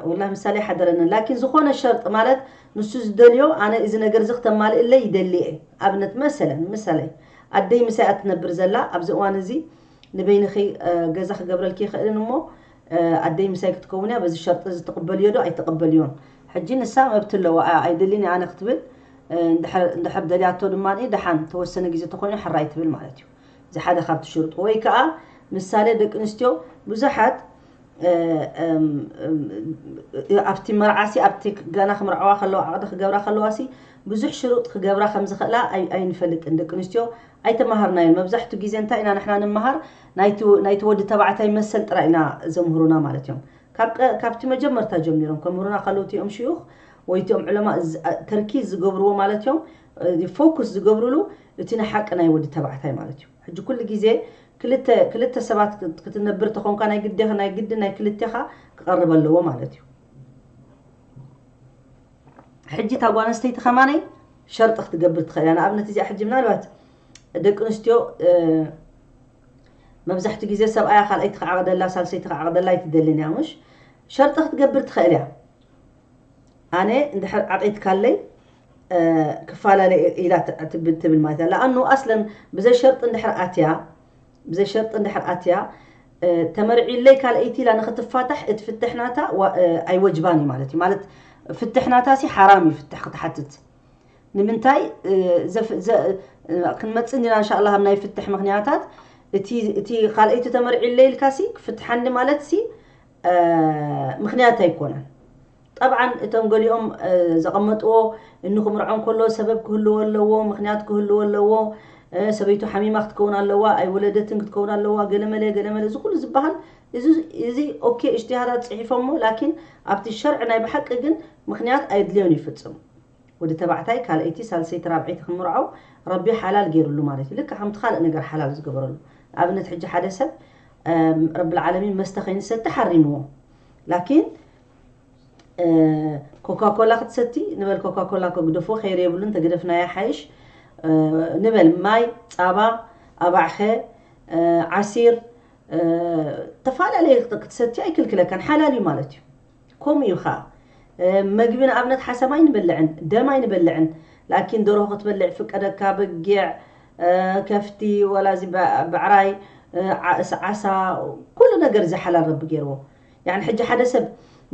ወላ ምሳሌ ሓደረንን ላኪን ዝኾነ ሸርጥ ማለት ንሱ ዝደልዮ ኣነ እዚ ነገር እዚ ክተማልእለይ ይደሊ እየ። ኣብነት መሰለን ምሳሌ ኣደይ ምሳይ ኣትነብር ዘላ ኣብዚ እዋን እዚ ንበይንኺ ገዛ ክገብረልኪ ይኽእልን እሞ ኣደይ ምሳይ ክትከውን እያ በዚ ሸርጢ እዚ ትቕበልዮ ዶ ኣይትቕበልዮን? ሕጂ ንሳ መብት ኣለዋ ኣይደልን ኣነ ክትብል እንድሕር ደልያቶ ድማ ደሓን ተወሰነ ግዜ ተኮይኑ ሕራይ ትብል ማለት እዩ። እዚ ሓደ ካብቲ ሽርጡ ወይ ከዓ ምሳሌ ደቂ ኣንስትዮ ብዙሓት ኣብቲ መርዓሲ ኣብቲ ገና ክምርዓዋ ከለዋ ዓቕዲ ክገብራ ከለዋሲ ብዙሕ ሽሩጥ ክገብራ ከም ዝኽእላ ኣይንፈልጥን። ደቂ ኣንስትዮ ኣይተማሃርናዮን። መብዛሕትኡ ግዜ እንታይ ኢና ንሕና ንመሃር ናይቲ ወዲ ተባዕታይ መሰል ጥራይ ኢና ዘምህሩና ማለት እዮም። ካብቲ መጀመርታ ጀሚሮም ከምህሩና ከለዉ እቲኦም ሽዩኽ ወይ እቲኦም ዕለማ ተርኪዝ ዝገብርዎ ማለት እዮም፣ ፎኩስ ዝገብርሉ እቲ ንሓቂ ናይ ወዲ ተባዕታይ ማለት እዩ። ሕጂ ኩሉ ግዜ ክልተ ክልተ ሰባት ክትነብር ተኾንካ ናይ ግዴኻ ናይ ግዲ ናይ ክልቴኻ ክቐርብ ኣለዎ ማለት እዩ። ሕጂ እታ ጓል ኣንስተይቲ ከማነይ ሸርጢ ክትገብር ትኽእል እያ። ንኣብነት እዚኣ ሕጂ ምናልባት ደቂ ኣንስትዮ መብዛሕትኡ ግዜ ሰብኣያ ካልኣይቲ ክዓቕደላ ሳልሰይቲ ክዓቕደላ ኣይትደልን እያ። ምሽ ሸርጢ ክትገብር ትኽእል እያ። ኣነ እንድሕር ዓቒድካለይ ክፈላለ ኢላ ትብል ማለት እያ። ለኣኑ ኣስለን ብዘይ ሸርጢ እንድሕር ኣትያ ብዘይ ሸርጢ እንድሕር ኣትያ ተመርዒለይ ካልኣይቲ ኢላ ንክትፋታሕ እቲ ፍትሕ ናታ ኣይወጅባን እዩ ማለት እዩ። ማለት ፍትሕ ናታ ሲ ሓራም እዩ ፍትሕ ክትሓትት። ንምንታይ ክንመፅእ እንዲና እንሻላ ኣብ ናይ ፍትሕ ምክንያታት እቲ ካልኣይቲ ተመርዒለይ ኢልካ ሲ ክፍትሓኒ ማለት ሲ ምክንያት ኣይኮነን። ጠብዓን እቶም ገሊኦም ዘቐመጥዎ እኒ ክምርዖ እንከሎ ሰበብ ክህልዎ ኣለዎ፣ ምክንያት ክህልዎ ኣለዎ። ሰበይቱ ሓሚማ ክትከውን ኣለዋ፣ ኣይወለደትን ክትከውን ኣለዋ፣ ገለመለ ገለመለ እዚ ኩሉ ዝበሃል እዚ ኦኬ እጅትሃዳት ፅሒፎሞ፣ ላኪን ኣብቲ ሸርዒ ናይ ብሓቂ ግን ምክንያት ኣየድልዮን ይፍፅም። ወዲ ተባዕታይ ካልኣይቲ ሳልሰይቲ ራብዐይቲ ክምርዖ ረቢ ሓላል ገይሩሉ ማለት እዩ። ልክዕ ከምቲ ካልእ ነገር ሓላል ዝገበረሉ። ንኣብነት ሕጂ ሓደ ሰብ ረቢ ልዓለሚን መስተ ከይንሰቲ ሓሪምዎ፣ ላኪን ኮካኮላ ክትሰቲ ንበል፣ ኮካኮላ ከግደፎ ከይር የብሉን፣ ተገደፍናያ ሓይሽ ንበል፣ ማይ፣ ፃባ፣ ኣባዕኸ፣ ዓሲር፣ ተፈላለየ ክትሰቲ ኣይክልክለካን፣ ሓላል እዩ ማለት እዩ። ከምኡ እዩ ከዓ መግቢ ንኣብነት ሓሰማ ኣይንበልዕን ደም ኣይንበልዕን፣ ላኪን ደርሆ ክትበልዕ ይፍቀደካ፣ በጊዕ፣ ከፍቲ፣ ወላ እዚ ብዕራይ፣ ዓሳ፣ ኩሉ ነገር እዚ ሓላል ረቢ ገይርዎ። ያኒ ሕጂ ሓደ ሰብ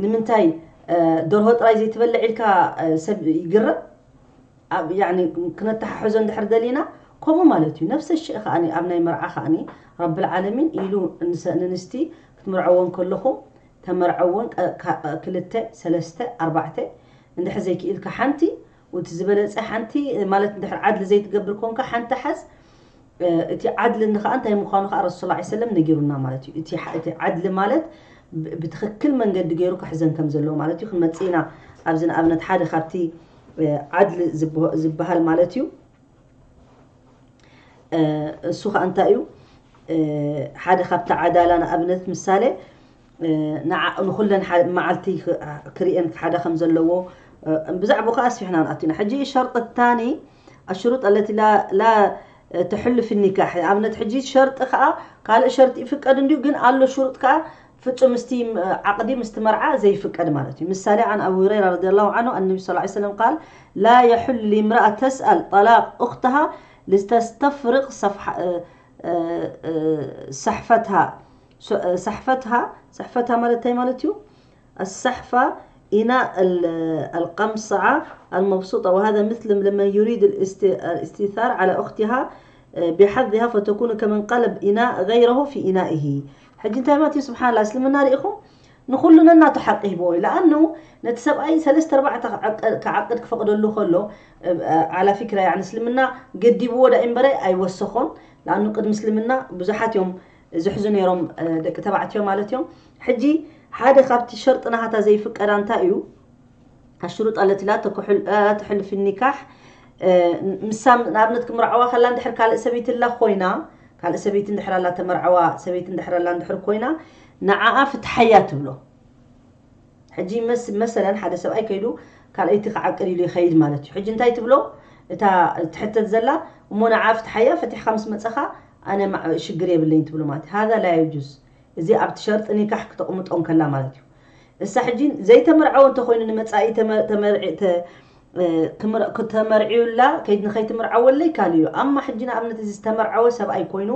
ንምንታይ ደርሆ ጥራይ ዘይትበልዕ ኢልካ ሰብ ይግረም? ኣብ ያኒ ክነተሓሕዞ እንድሕር ደሊና ከምኡ ማለት እዩ። ነፍሰ ሽእ ከዓኒ ኣብ ናይ መርዓ ከዓኒ ረብል ዓለሚን ኢሉ ንንስቲ ክትምርዐወን ከለኹም ተመርዐወን ክልተ ሰለስተ ኣርባዕተ እንድሕር ዘይክኢልካ ሓንቲ ውቲ ዝበለፀ ሓንቲ ማለት እንድሕር ዓድሊ ዘይትገብር ኮንካ ሓንቲ ሓዝ። እቲ ዓድሊ እንኸዓ እንታይ ምዃኑ ከዓ ረሱል ላ ሰለም ነጊሩና ማለት እዩ። እቲ ዓድሊ ማለት ብትኽክል መንገዲ ገይሩ ክሕዘን ከም ዘለዎ ማለት እዩ። ክንመፅእ ኢና ኣብዚ ንኣብነት ሓደ ካብቲ ዓድሊ ዝበሃል ማለት እዩ። እሱ ከዓ እንታይ እዩ? ሓደ ካብቲ ዓዳላ ንኣብነት ምሳሌ ንኩለን መዓልቲ ክርእየን ሓደ ከም ዘለዎ ብዛዕባ ከዓ ኣስፊሕና ንኣቱ ኢና። ሕጂ ሸርጢ ታኒ ኣሽሩጥ ኣለቲ ላ ተሕሉ ፊ ኒካሕ ኣብነት ሕጂ ሸርጢ ከዓ ካልእ ሸርጢ ይፍቀድ እንዲዩ ግን ኣሎ ሽሩጥ ከዓ ፍጹም ምስቲ ዓቕዲ ምስቲ መርዓ ዘይፍቀድ ማለት እዩ። ምሳሌ عن أبي هريرة رضي الله عنه أن النبي صلى الله عليه وسلم قال لا يحل لامرأة تسأل طلاق أختها لتستفرغ صحفتها صحفتها صحفتها ማለት እንታይ ማለት እዩ? الصحفة إناء القمصعة المبسوطة وهذا مثل لمن يريد الاستئثار على أختها بحظها فتكون كمن قلب إناء غيره في إنائه. ሕጂ እንታይ ማለት እዩ? ስብሓንላ እስልምና ርኢኹም ንኩሉ ነናቱ ሓቂ ሂብዎ እዩ። ለኣኑ ነቲ ሰብኣይ ሰለስተ ኣርባዕተ ክዓቅድ ክፈቕደሉ ከሎ ዓላ ፊክራ ያኒ እስልምና ገዲብዎ ዳ እምበረ ኣይወሰኾን። ለኣኑ ቅድሚ እስልምና ብዙሓት እዮም ዝሕዙ ነይሮም ደቂ ተባዕትዮ ማለት እዮም። ሕጂ ሓደ ካብቲ ሸርጢ ናሃታ ዘይፍቀዳ እንታይ እዩ? ኣሽሩጥ ኣለቲ ላ ተሕል ፊ ኒካሕ ምሳ ንኣብነት ክምርዓዋ ከላ እንድሕር ካልእ ሰበይቲ ላ ኮይና ካልእ ሰበይቲ እንድሕር ኣላ ተመርዓዋ ሰበይቲ እንድሕር ኣላ እንድሕር ኮይና ንዓኣ ፍትሓያ ትብሎ። ሕጂ መሰለን ሓደ ሰብኣይ ከይዱ ካልኣይቲ ክዓቅድ ኢሉ ይኸይድ ማለት እዩ። ሕጂ እንታይ ትብሎ እታ ትሕተት ዘላ እሞ ንዓ ፍትሓያ ፈቲሕካ ምስ መፀኻ ኣነ ሽግር የብለይን ትብሎ ማለት እዩ። ሃዛ ላ የጁዝ። እዚ ኣብቲ ሸርጢ ኒካሕ ክተቕምጦ እንከላ ማለት እዩ። እሳ ሕጂ ዘይተመርዐወ እንተኮይኑ ንመፃኢ ተመርዕዩላ ከይድ ንኸይትምርዓወለይ ካልእ እዩ። ኣማ ሕጂ ንኣብነት እዚ ዝተመርዐወ ሰብኣይ ኮይኑ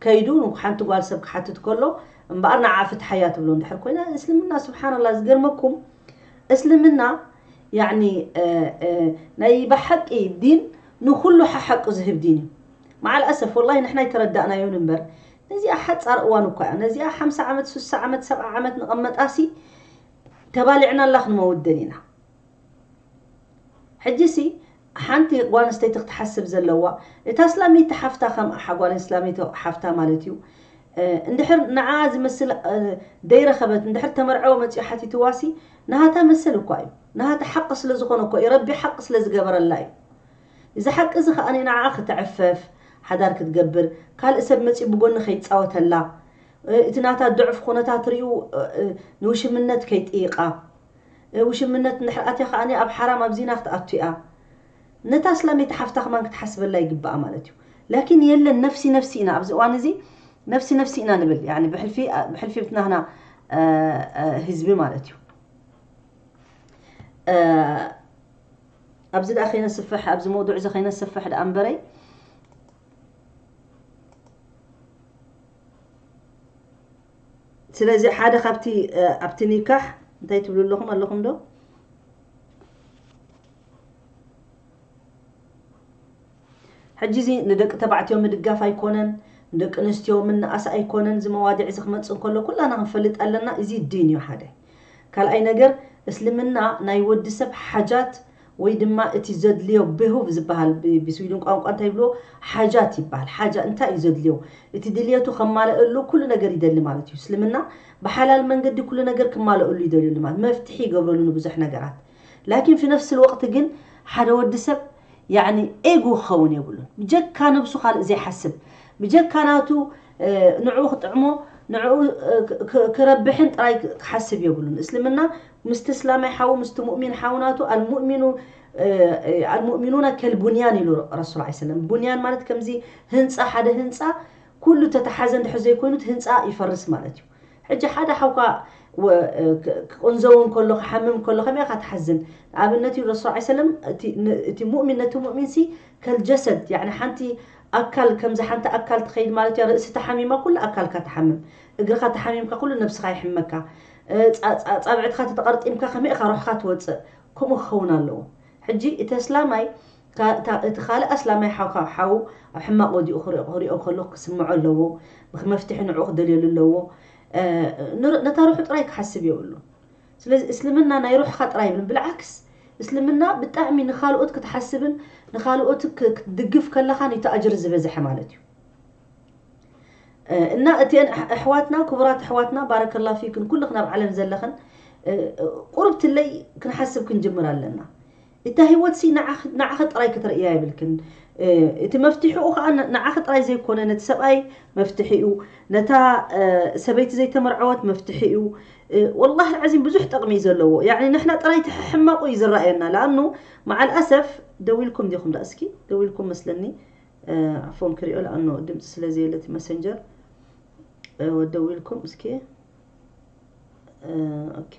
ከይዱ ሓንቲ ጓል ሰብ ክሓትት ከሎ እምበኣር ንዓ ፍትሓያ ትብሎ እንድሕር ኮይና እስልምና ስብሓንላ ዝገርመኩም እስልምና ያኒ ናይ ብሓቂ ዲን ንኩሉ ሓሓቂ ዝህብ ዲን እዩ። መዓል ኣሰፍ ወላሂ ንሕና ኣይተረዳእናዮን እምበር ነዚኣ ሓፃር እዋን እኳ እያ። ነዚኣ ሓምሳ ዓመት ሱሳ ዓመት ሰብዓ ዓመት ንቐመጣሲ ተባሊዕናላ ክንመውት ደሊና። ሕጂሲ ሓንቲ ጓል ኣንስተይቲ ክትሓስብ ዘለዋ እታ እስላመይቲ ሓፍታ ከም ኣሓ ጓል እስላመይቲ ሓፍታ ማለት እዩ። እንድሕር ንዓ ዝመስል ደይረኸበት፣ እንድሕር ተመርዐወ መፂኡ ሓቲትዋሲ፣ ናሃታ መሰል እኳ እዩ። ናሃታ ሓቂ ስለ ዝኾነ እኮ እዩ፣ ረቢ ሓቂ ስለ ዝገበረላ እዩ። እዚ ሓቂ እዚ ከኣ ንዓ ክተዕፈፍ፣ ሓዳር ክትገብር፣ ካልእ ሰብ መፂኡ ብጎኒ ከይፃወተላ፣ እቲ ናታ ድዑፍ ኩነታት ርእዩ ንውሽምነት ከይጥይቃ፣ ውሽምነት እንድሕር ኣትያ ከኣ ኣብ ሓራም ኣብ ዚና ክትኣቱ እያ። ነታ ኣስላመይቲ ሓፍታ ከማን ክትሓስበላ ይግባኣ ማለት እዩ። ላኪን የለን፣ ነፍሲ ነፍሲ ኢና ኣብዚ እዋን እዚ፣ ነፍሲ ነፍሲ ኢና ንብል። ያኒ ብሕልፊ ብሕልፊ ብትናህና ህዝቢ ማለት እዩ። ኣብዚ ደኣ ከይነስፍሕ፣ ኣብዚ መውዱዕ እዚ ከይነስፍሕ ደኣ እምበረይ፣ ስለዚ ሓደ ካብቲ ኣብቲ ኒካሕ እንታይ ትብሉ ኣለኹም ኣለኹም ዶ? ሕጂ እዚ ንደቂ ተባዕትዮ ምድጋፍ ኣይኮነን፣ ንደቂ ኣንስትዮ ምንኣስ ኣይኮነን። እዚ መዋድዕ እዚ ክመፅእ እንከሎ ኩላና ክንፈልጥ ኣለና። እዚ ዲን እዩ ሓደ። ካልኣይ ነገር፣ እስልምና ናይ ወዲ ሰብ ሓጃት ወይ ድማ እቲ ዘድልዮ ብሁብ ዝበሃል ብ- ብስዊድን ቋንቋ እንታይ ይብልዎ? ሓጃት ይበሃል። ሓጃ እንታይ እዩ ዘድልዮ? እቲ ድልየቱ ከማለእሉ ኩሉ ነገር ይደሊ ማለት እዩ። እስልምና ብሓላል መንገዲ ኩሉ ነገር ክማለእሉ ይደልየሉ ማለት መፍትሒ ይገብረሉ ንብዙሕ ነገራት። ላኪን ፊ ነፍሲ ልወቅት ግን ሓደ ወዲ ሰብ ያኒ ኤጉ ክኸውን የብሉን። ብጀካ ነብሱ ካልእ ዘይሓስብ፣ ብጀካ ናቱ ንዕኡ ክጥዕሞ፣ ንዕኡ ክረብሕን ጥራይ ክሓስብ የብሉን። እስልምና ምስቲ እስላማይ ሓው ምስቲ ሙእሚን ሓው ናቱ ኣልሙእሚኑ ኣልሙእሚኑና ከልቡንያን ኢሉ ረሱል ዓ ሰለም። ቡንያን ማለት ከምዚ ህንፃ፣ ሓደ ህንፃ ኩሉ ተተሓዘ እንድሕር ዘይኮይኑ እቲ ህንፃ ይፈርስ ማለት እዩ። ሕጂ ሓደ ሓውካ ክቕንዘው እንከሎ ክሓምም እንከሎ ከመይ ኢኻ ትሓዝን? ንኣብነት እዩ ረሱል ዓ ሰለም እቲ ሙእሚን ነቲ ሙእሚን ሲ ከልጀሰድ፣ ያኒ ሓንቲ ኣካል ከምዚ ሓንቲ ኣካል ትኸይድ ማለት እያ። ርእሲ ተሓሚማ ኩሉ ኣካልካ ትሓምም፣ እግርኻ ተሓሚምካ ኩሉ ነብስኻ ይሕመካ፣ ፃብዕትኻ ተተቐርጢምካ ከመይ ኢኻ ሩሕኻ ትወፅእ? ከምኡ ክኸውን ኣለዎ። ሕጂ እቲ ኣስላማይ እቲ ካልእ ኣስላማይ ሓው ካብ ሓው ኣብ ሕማቕ ወዲቑ ክሪኦ ከሎ ክስምዖ ኣለዎ። ብመፍትሒ ንዕኡ ክደልየሉ ኣለዎ። ነታ ሩሑ ጥራይ ክሓስብ የብሉ። ስለዚ እስልምና ናይ ሩሕኻ ጥራይ ይብልን። ብልዓክስ እስልምና ብጣዕሚ ንኻልኦት ክትሓስብን ንኻልኦት ክትድግፍ ከለኻን እዩ እቲ ኣጅሪ ዝበዝሐ ማለት እዩ። እና እቲአን ኣሕዋትና፣ ክቡራት ኣሕዋትና፣ ባረከላ ፊክን ኩልኽን ኣብ ዓለም ዘለኽን ቁርብትለይ ክንሓስብ ክንጅምር ኣለና። እታ ህይወት ሲ ንዓኺ ጥራይ ክትርእያ የብልክን። እቲ መፍትሒኡ ከዓ ንዓኺ ጥራይ ዘይኮነ ነቲ ሰብኣይ መፍትሒ እዩ፣ ነታ ሰበይቲ ዘይተመርዐወት መፍትሒ እዩ። ወላሂ ዓዚም ብዙሕ ጠቕሚ እዩ ዘለዎ። ያኒ ንሕና ጥራይ እቲ ሕማቑ እዩ ዝረኣየና። ለኣኑ መዓል ኣሰፍ ደዊልኩም ዲኹም? ዳ እስኪ ደዊልኩም መስለኒ። ኣፎን ክሪኦ ለኣኑ ድምፂ ስለ ዘየለ እቲ መሰንጀር ደዊልኩም እስኪ። ኦኬ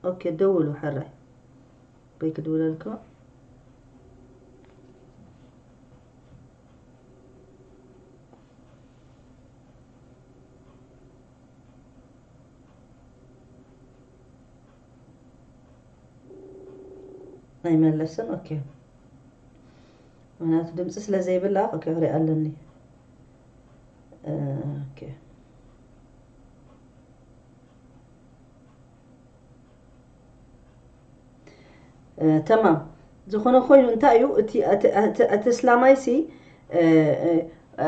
ኦኬ ደውሉ ሕራይ ወይ ክድውለልኩም። ኣይመለስን። ኦኬ ምክንያቱ ድምፂ ስለ ዘይብላ ኦኬ ክሪኣ ኣለኒ። ኦኬ ተማም ዝኾነ ኮይኑ እንታይ እዩ እቲ ኣስላማይ ሲ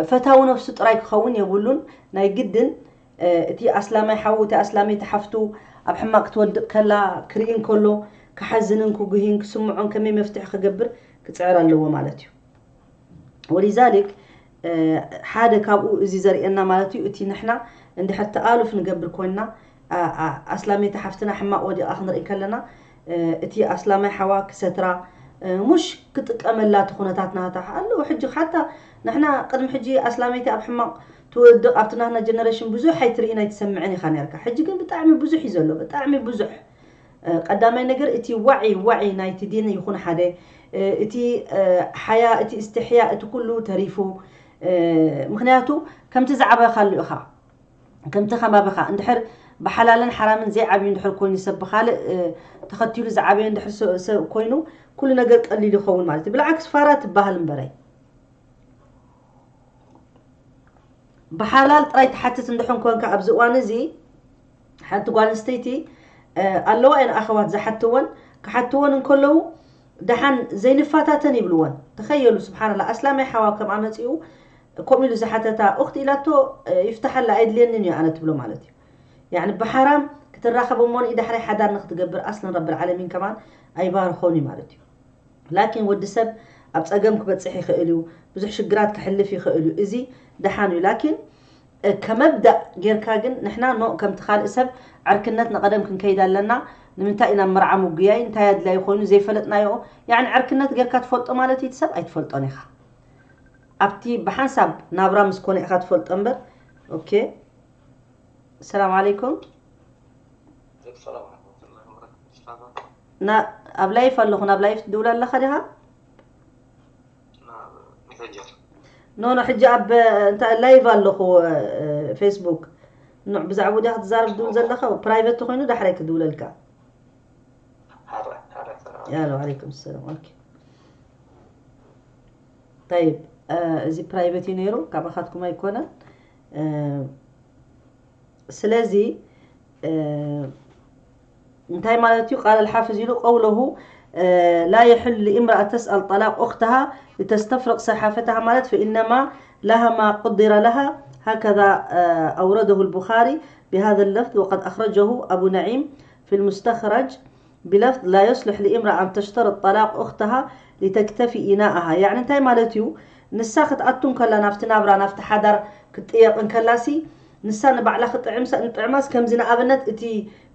ፈታዊ ነፍሱ ጥራይ ክኸውን የብሉን። ናይ ግድን እቲ ኣስላማይ ሓዉ እቲ ኣስላመይቲ ሓፍቱ ኣብ ሕማቕ ክትወድቕ ከላ ክርኢ እንከሎ ክሓዝንን ክጉህይን ክስምዖን ከመይ መፍትሒ ክገብር ክፅዕር ኣለዎ ማለት እዩ። ወሊዛሊክ ሓደ ካብኡ እዚ ዘርእየና ማለት እዩ። እቲ ንሕና እንድሕር ተኣሉፍ ንገብር ኮይንና ኣስላመይቲ ሓፍትና ሕማቕ ወዲቓ ክንርኢ ከለና እቲ ኣስላማይ ሓዋ ክሰትራ ሙሽ ክጥቀመላ እቲ ኩነታት ናታ ኣለዎ። ሕጂ ሓታ ንሕና ቅድሚ ሕጂ ኣስላመይቲ ኣብ ሕማቕ ትወድቕ ኣብቲ ናትና ጀነሬሽን ብዙሕ ኣይትርኢን ኣይትሰምዕን ኢኻ ነርካ። ሕጂ ግን ብጣዕሚ ብዙሕ እዩ ዘሎ፣ ብጣዕሚ ብዙሕ። ቀዳማይ ነገር እቲ ዋዒ ዋዒ ናይቲ ዲን ይኹን ሓደ እቲ ሓያ እቲ እስትሕያ እቲ ኩሉ ተሪፉ። ምክንያቱ ከምቲ ዝዓበኻሉ ኢኻ ከምቲ ከባቢኻ እንድሕር ብሓላልን ሓራምን ዘይዓብዩ እንድሕር ኮይኑ ሰብ ብኻልእ ተኸቲሉ ዝዓበየ እንድሕር ሰብ ኮይኑ ኩሉ ነገር ቀሊሉ ይኸውን ማለት እዩ። ብልዓክስ ፋራ ትበሃል እምበረይ ብሓላል ጥራይ ትሓትት እንድሕን ኮንካ ኣብዚ እዋን እዚ ሓንቲ ጓል ኣንስተይቲ ኣለዋ እየን ኣኸዋት ዝሓትወን ክሓትወን እንከለዉ ደሓን ዘይንፋታተን ይብልወን። ተኸየሉ ስብሓንላ ኣስላማይ ሓዋ ከም ኣመፂኡ ከምኡ ኢሉ ዝሓተታ እኽቲ ኢላቶ ይፍትሓላ ኣይድልየንን እዩ ኣነ ትብሎ ማለት እዩ። ያኒ ብሓራም ክትራኸብ እሞን ዳሕራይ ሓዳር ንክትገብር ኣስለን ረብል ዓለሚን ከማን ኣይባርኾን እዩ ማለት እዩ። ላኪን ወዲ ሰብ ኣብ ጸገም ክበጽሕ ይኽእል እዩ፣ ብዙሕ ሽግራት ክሕልፍ ይኽእል እዩ። እዚ ደሓን እዩ። ላኪን ከመብዳእ ጌርካ ግን ንሕና ኖ ከምቲ ካልእ ሰብ ዕርክነት ንቐደም ክንከይድ ኣለና። ንምንታይ ኢና መርዓ ምጉያይ እንታይ ኣድላይ ኮይኑ ዘይፈለጥናዮ? ያኒ ዕርክነት ጌርካ ትፈልጦ ማለት እዩ እቲ ሰብ ኣይትፈልጦን ኢኻ። ኣብቲ ብሓንሳብ ናብራ ምስ ኮነ ኢኻ ትፈልጦ እምበር። ኦኬ። ሰላም ዓለይኩም። ሰላም ወረሕመቱላሂ ወበረካቱ። ና ኣብ ላይፍ ኣለኹ። ናብ ላይፍ ትድውል ኣለኻ ዲኻ? ሜሴንጀር ኖ ኖ፣ ሕጂ ኣብ እንታይ ላይቭ ኣለኹ ፌስቡክ። ኖ ብዛዕባ ዲኻ ትዛረብ ትድውል ዘለኻ? ፕራይቬት ተኾይኑ ዳሕራይ ክድውለልካ። ሓደ ሓደ ሰላም ያሎ ዓለይኩም ሰላም። ኦኬ። طيب እዚ ፕራይቬት እዩ ነይሩ፣ ካባኻትኩም ኣይኮነን። ስለዚ እንታይ ማለት እዩ? قال الحافظ ኢሉ قوله لا يحل لامرأة تسأل طلاق أختها لتستفرغ صحافتها ማለት فإنما لها ما قدر لها هكذا أورده البخاري بهذا اللفظ وقد أخرجه أبو نعيم في المستخرج بلفظ لا يصلح لامرأة أن تشترط طلاق أختها لتكتفي إناءها يعني እንታይ ማለት እዩ? ንሳ ክትኣቱ እንከላ ናብቲ ናብራ ናብቲ ሓዳር ክትጥየቕ እንከላሲ ንሳ ንባዕላ ክጥዕምሳ ንጥዕማስ ከምዚ ንኣብነት እቲ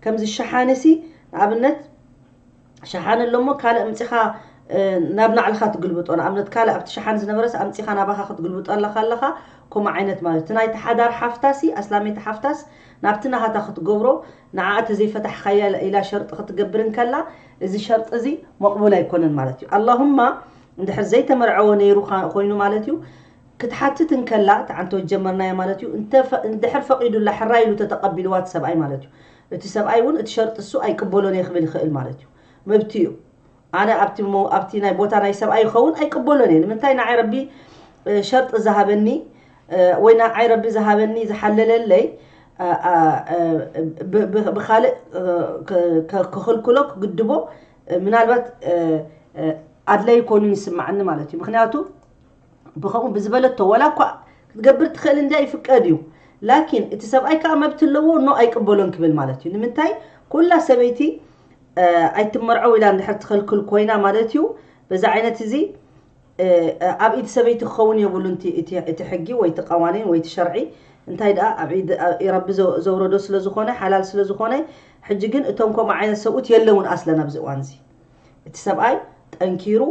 ከምዚ ሸሓንሲ ንኣብነት ሸሓን ኣሎ እሞ ካልእ ኣምፂኻ ናብ ናዕልኻ ትግልብጦ ንኣብነት ካልእ ኣብቲ ሸሓን ዝነበረስ ኣምፂኻ ናባኻ ክትግልብጦ ኣለኻ ኣለኻ ከምኡ ዓይነት ማለት እቲ ናይቲ ሓዳር ሓፍታሲ ኣስላመይቲ ሓፍታስ ናብቲ ናሃታ ክትገብሮ ንዓ ተዘይፈታሕኻያ ኢላ ሸርጢ ክትገብር እንከላ እዚ ሸርጢ እዚ መቕቡል ኣይኮነን ማለት እዩ ኣላሁማ እንድሕር ዘይተመርዐወ ነይሩ ኮይኑ ማለት እዩ ክትሓትት እንከላ ተዓንቶ ጀመርናዮ ማለት እዩ እንድሕር ፈቒዱላ ሕራይ ኢሉ ተተቐቢልዋ እቲ ሰብኣይ ማለት እዩ እቲ ሰብኣይ እውን እቲ ሸርጢ እሱ ኣይቅበሎን እየ ክብል ይኽእል ማለት እዩ መብቲ እዩ ኣነ ኣብቲ ኣብቲ ናይ ቦታ ናይ ሰብኣይ ይኸውን ኣይቅበሎን እየ ንምንታይ ንዓይ ረቢ ሸርጢ ዝሃበኒ ወይ ንዓይ ረቢ ዝሃበኒ ዝሓለለለይ ብካልእ ክኽልክሎ ክግድቦ ምናልባት ኣድላይ ይኮኑን ይስማዓኒ ማለት እዩ ምክንያቱ ብኸምኡ ብዝበለቶ ዋላ እኳ ክትገብር ትኽእል እንድያ ይፍቀድ እዩ ላኪን እቲ ሰብኣይ ከዓ መብት ኣለዎ ኖ ኣይቅበሎን ክብል ማለት እዩ ንምንታይ ኩላ ሰበይቲ ኣይትመርዐው ኢላ እንድሕር ትኸልክል ኮይና ማለት እዩ በዛ ዓይነት እዚ ኣብ ኢድ ሰበይቲ ክኸውን የብሉን እቲ ሕጊ ወይ እቲ ቀዋኒን ወይ እቲ ሸርዒ እንታይ ደኣ ኣብ ኢድ ረቢ ዘውረዶ ስለ ዝኾነ ሓላል ስለ ዝኾነ ሕጂ ግን እቶም ከምኡ ዓይነት ሰብኡት የለውን ኣስለን ኣብዚ እዋን እዚ እቲ ሰብኣይ ጠንኪሩ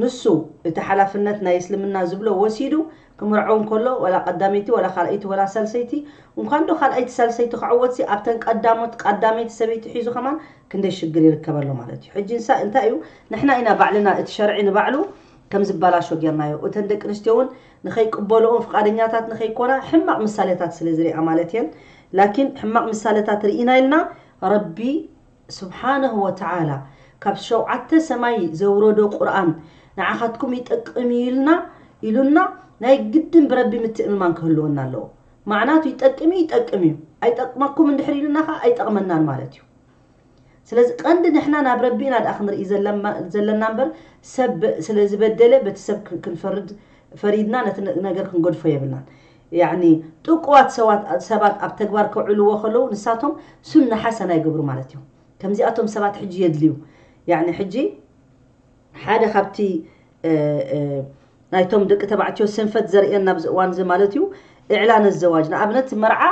ንሱ እቲ ሓላፍነት ናይ እስልምና ዝብሎ ወሲዱ ክምርዖ እንከሎ ወላ ቀዳመይቲ ወላ ካልኣይቲ ወላ ሳልሰይቲ እንኳን ዶ ካልኣይቲ ሳልሰይቲ ክዕወትሲ ኣብተን ቀዳሞት ቀዳመይቲ ሰበይቲ ሒዙ ከማን ክንደይ ሽግር ይርከበሎ ማለት እዩ ሕጂ ንሳ እንታይ እዩ ንሕና ኢና ባዕልና እቲ ሸርዒ ንባዕሉ ከም ዝበላሾ ጌርናዮ እተን ደቂ ኣንስትዮ እውን ንኸይቅበልኦም ፍቃደኛታት ንኸይኮና ሕማቕ ምሳሌታት ስለ ዝሪኣ ማለት እየን ላኪን ሕማቕ ምሳሌታት ርኢና ኢልና ረቢ ስብሓነሁ ወተዓላ ካብ ሸውዓተ ሰማይ ዘውረዶ ቁርኣን ንዓኻትኩም ይጠቅም እዩ ኢልና ኢሉና ናይ ግድን ብረቢ ምትእምማን ክህልወና ኣለዎ ማዕናቱ ይጠቅም እዩ ይጠቅም እዩ ኣይጠቅመኩም እንድሕር ኢሉና ከዓ ኣይጠቅመናን ማለት እዩ ስለዚ ቀንዲ ንሕና ናብ ረቢ ኢና ደኣ ክንርኢ ዘለና እምበር ሰብ ስለ ዝበደለ በቲ ሰብ ክንፈርድ ፈሪድና ነቲ ነገር ክንገድፎ የብልናን ያኒ ጥቁዋት ሰባት ኣብ ተግባር ከውዕልዎ ከለዉ ንሳቶም ሱና ሓሰና ይገብሩ ማለት እዮም ከምዚኣቶም ሰባት ሕጂ የድልዩ ያኒ ሕጂ ሓደ ካብቲ ናይቶም ደቂ ተባዕትዮ ስንፈት ዘርእየና ኣብዚ እዋን እዚ ማለት እዩ እዕላን ዘዋጅ ንኣብነት መርዓ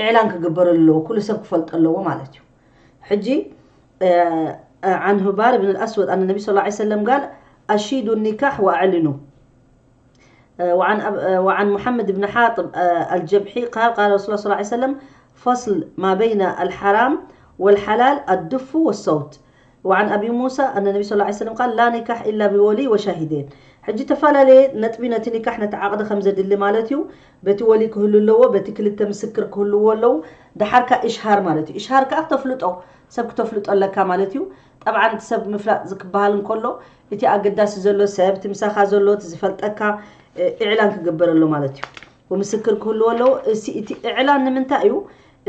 እዕላን ክግበረሉ ኣለዎ ኩሉ ሰብ ክፈልጦ ኣለዎ ማለት እዩ ሕጂ عن هبار بن الأسود أن النبي صلى الله عليه وسلم قال أشيدوا النكاح وأعلنوا وعن وعن محمد بن حاطب الجبحي قال قال رسول الله صلى الله عليه وسلم فصل ما بين الحرام والحلال الدف والصوت وعن أبي موسى أن النبي صلى الله عليه وسلم قال لا نكاح إلا بولي وشاهدين ሕጂ ተፈላለየ ነጥቢ ነቲ ኒካሕ ነቲ ዓቕዲ ከም ዘድሊ ማለት እዩ በቲ ወሊ ክህሉ ኣለዎ በቲ ክልተ ምስክር ክህልዎ ኣለዉ ደሓር ካ ኢሽሃር ማለት እዩ ኢሽሃር ከዓ ክተፍልጦ ሰብ ክተፍልጦ ኣለካ ማለት እዩ ጠብዓን እቲ ሰብ ምፍላጥ ዝክበሃል እንከሎ እቲ ኣገዳሲ ዘሎ ሰብ እቲ ምሳኻ ዘሎ እቲ ዝፈልጠካ ኢዕላን ክግበር ኣሎ ማለት እዩ ወምስክር ክህልዎ ኣለዎ እቲ ኢዕላን ንምንታይ እዩ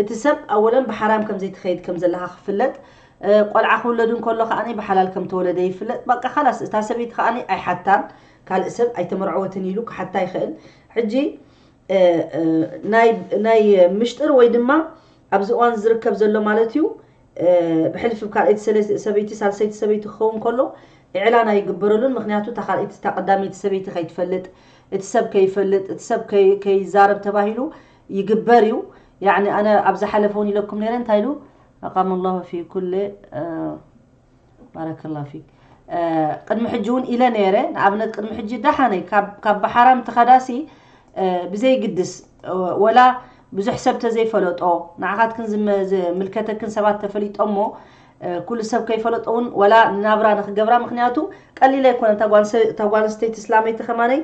እቲ ሰብ ኣወለን ብሓራም ከም ዘይትኸይድ ከም ዘለኻ ክፍለጥ እ፣ ቆልዓ ክውለድ እንከሎ ከዓኒ ብሓላል ከም ተወለደ ይፍለጥ። በቃ፣ ካላስ፣ እታ ሰበይቲ ከዓኒ ኣይሓታን፣ ካልእ ሰብ ኣይተመርዐወትን ኢሉ ክሓታ ይኽእል። ሕጂ፣ እ፣ እ፣ ናይ፣ ናይ ምሽጥር ወይ ድማ ኣብዚ እዋን ዝርከብ ዘሎ ማለት እዩ፣ እ፣ ብሕልፊ ካልኣይቲ ሰለ-፣ ሰበይቲ፣ ሳልሰይቲ ሰበይቲ ክኸውን ከሎ፣ ኢዕላን ኣይግበረሉን። ምኽንያቱ፣ እታ ካልኣይቲ፣ እታ ቀዳመይቲ ሰበይቲ ከይትፈልጥ፣ እቲ ሰብ ከይፈልጥ፣ እቲ ሰብ ከይ-፣ ከይዛረብ ተባሂሉ ይግበር እዩ። ያዕኒ፣ ኣነ ኣብ ዝሓለፈ እውን ኢለኩም ነይረ፣ እንታይ ኢሉ? ኣቃመ ላሁ ፊ ኩል፣ እ፣ ባረከላሁ ፊክ። እ፣ ቅድሚ ሕጂ እውን ኢለ ነይረ። ንኣብነት፣ ቅድሚ ሕጂ ደሓነይ ካብ፣ ካብ ብሓራም ትኸዳሲ፣ እ፣ ብዘይግድስ፣ እ፣ ወላ ብዙሕ ሰብ ተዘይፈለጦ፣ ንዓኻትክን ዝመ-፣ ዝምልከተክን ሰባት ተፈሊጦሞ፣ እ፣ ኩሉ ሰብ ከይፈለጦ እውን፣ ወላ ንናብራ ንኽገብራ፣ ምኽንያቱ ቀሊል ኣይኮነን። እታ ጓል ሰ-፣ እታ ጓል ኣንስተይቲ እስላመይቲ ከማነይ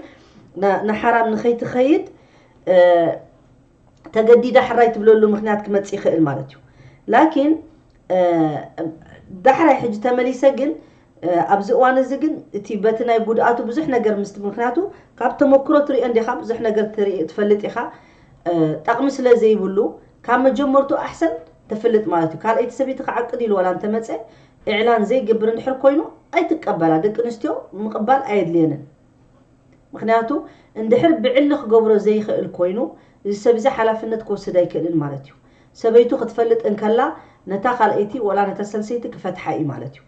ና-፣ ንሓራም ንኸይትኸይድ፣ እ፣ ተገዲዳ ሕራይ ትብለሉ ምኽንያት ክመጽእ ይኽእል ማለት እዩ። ላኪን፣ እ፣ ዳሕራይ ሕጂ ተመሊሰ ግን፣ እ፣ ኣብዚ እዋን እዚ ግን እቲ በቲ ናይ ጉድኣቱ ብዙሕ ነገር ምስቲ፣ ምኽንያቱ ካብ ተመክሮ ትሪኦ እንዲኻ፣ ብዙሕ ነገር ትርኢ፣ ትፈልጥ ኢኻ። እ፣ ጠቕሚ ስለ ዘይብሉ፣ ካብ መጀመርቱ ኣሕሰን ተፍልጥ ማለት እዩ። ካልኣይቲ ሰበይቲ ክዓቅድ ኢሉ ዋላ እንተመጸ፣ ኢዕላን ዘይገብር እንድሕር ኮይኑ፣ ኣይትቀበላ። ደቂ ኣንስትዮ ምቕባል ኣየድልየንን። ምኽንያቱ፣ እንድሕር ብዕሊ ክገብሮ ዘይኽእል ኮይኑ፣ እዚ ሰብ እዚ ሓላፍነት ክወስድ ኣይክእልን ማለት እዩ። ሰበይቱ ክትፈልጥ እንከላ፣ ነታ ካልኣይቲ ወላ ነታ ሰልሰይቲ ክፈትሓ እዩ ማለት እዩ።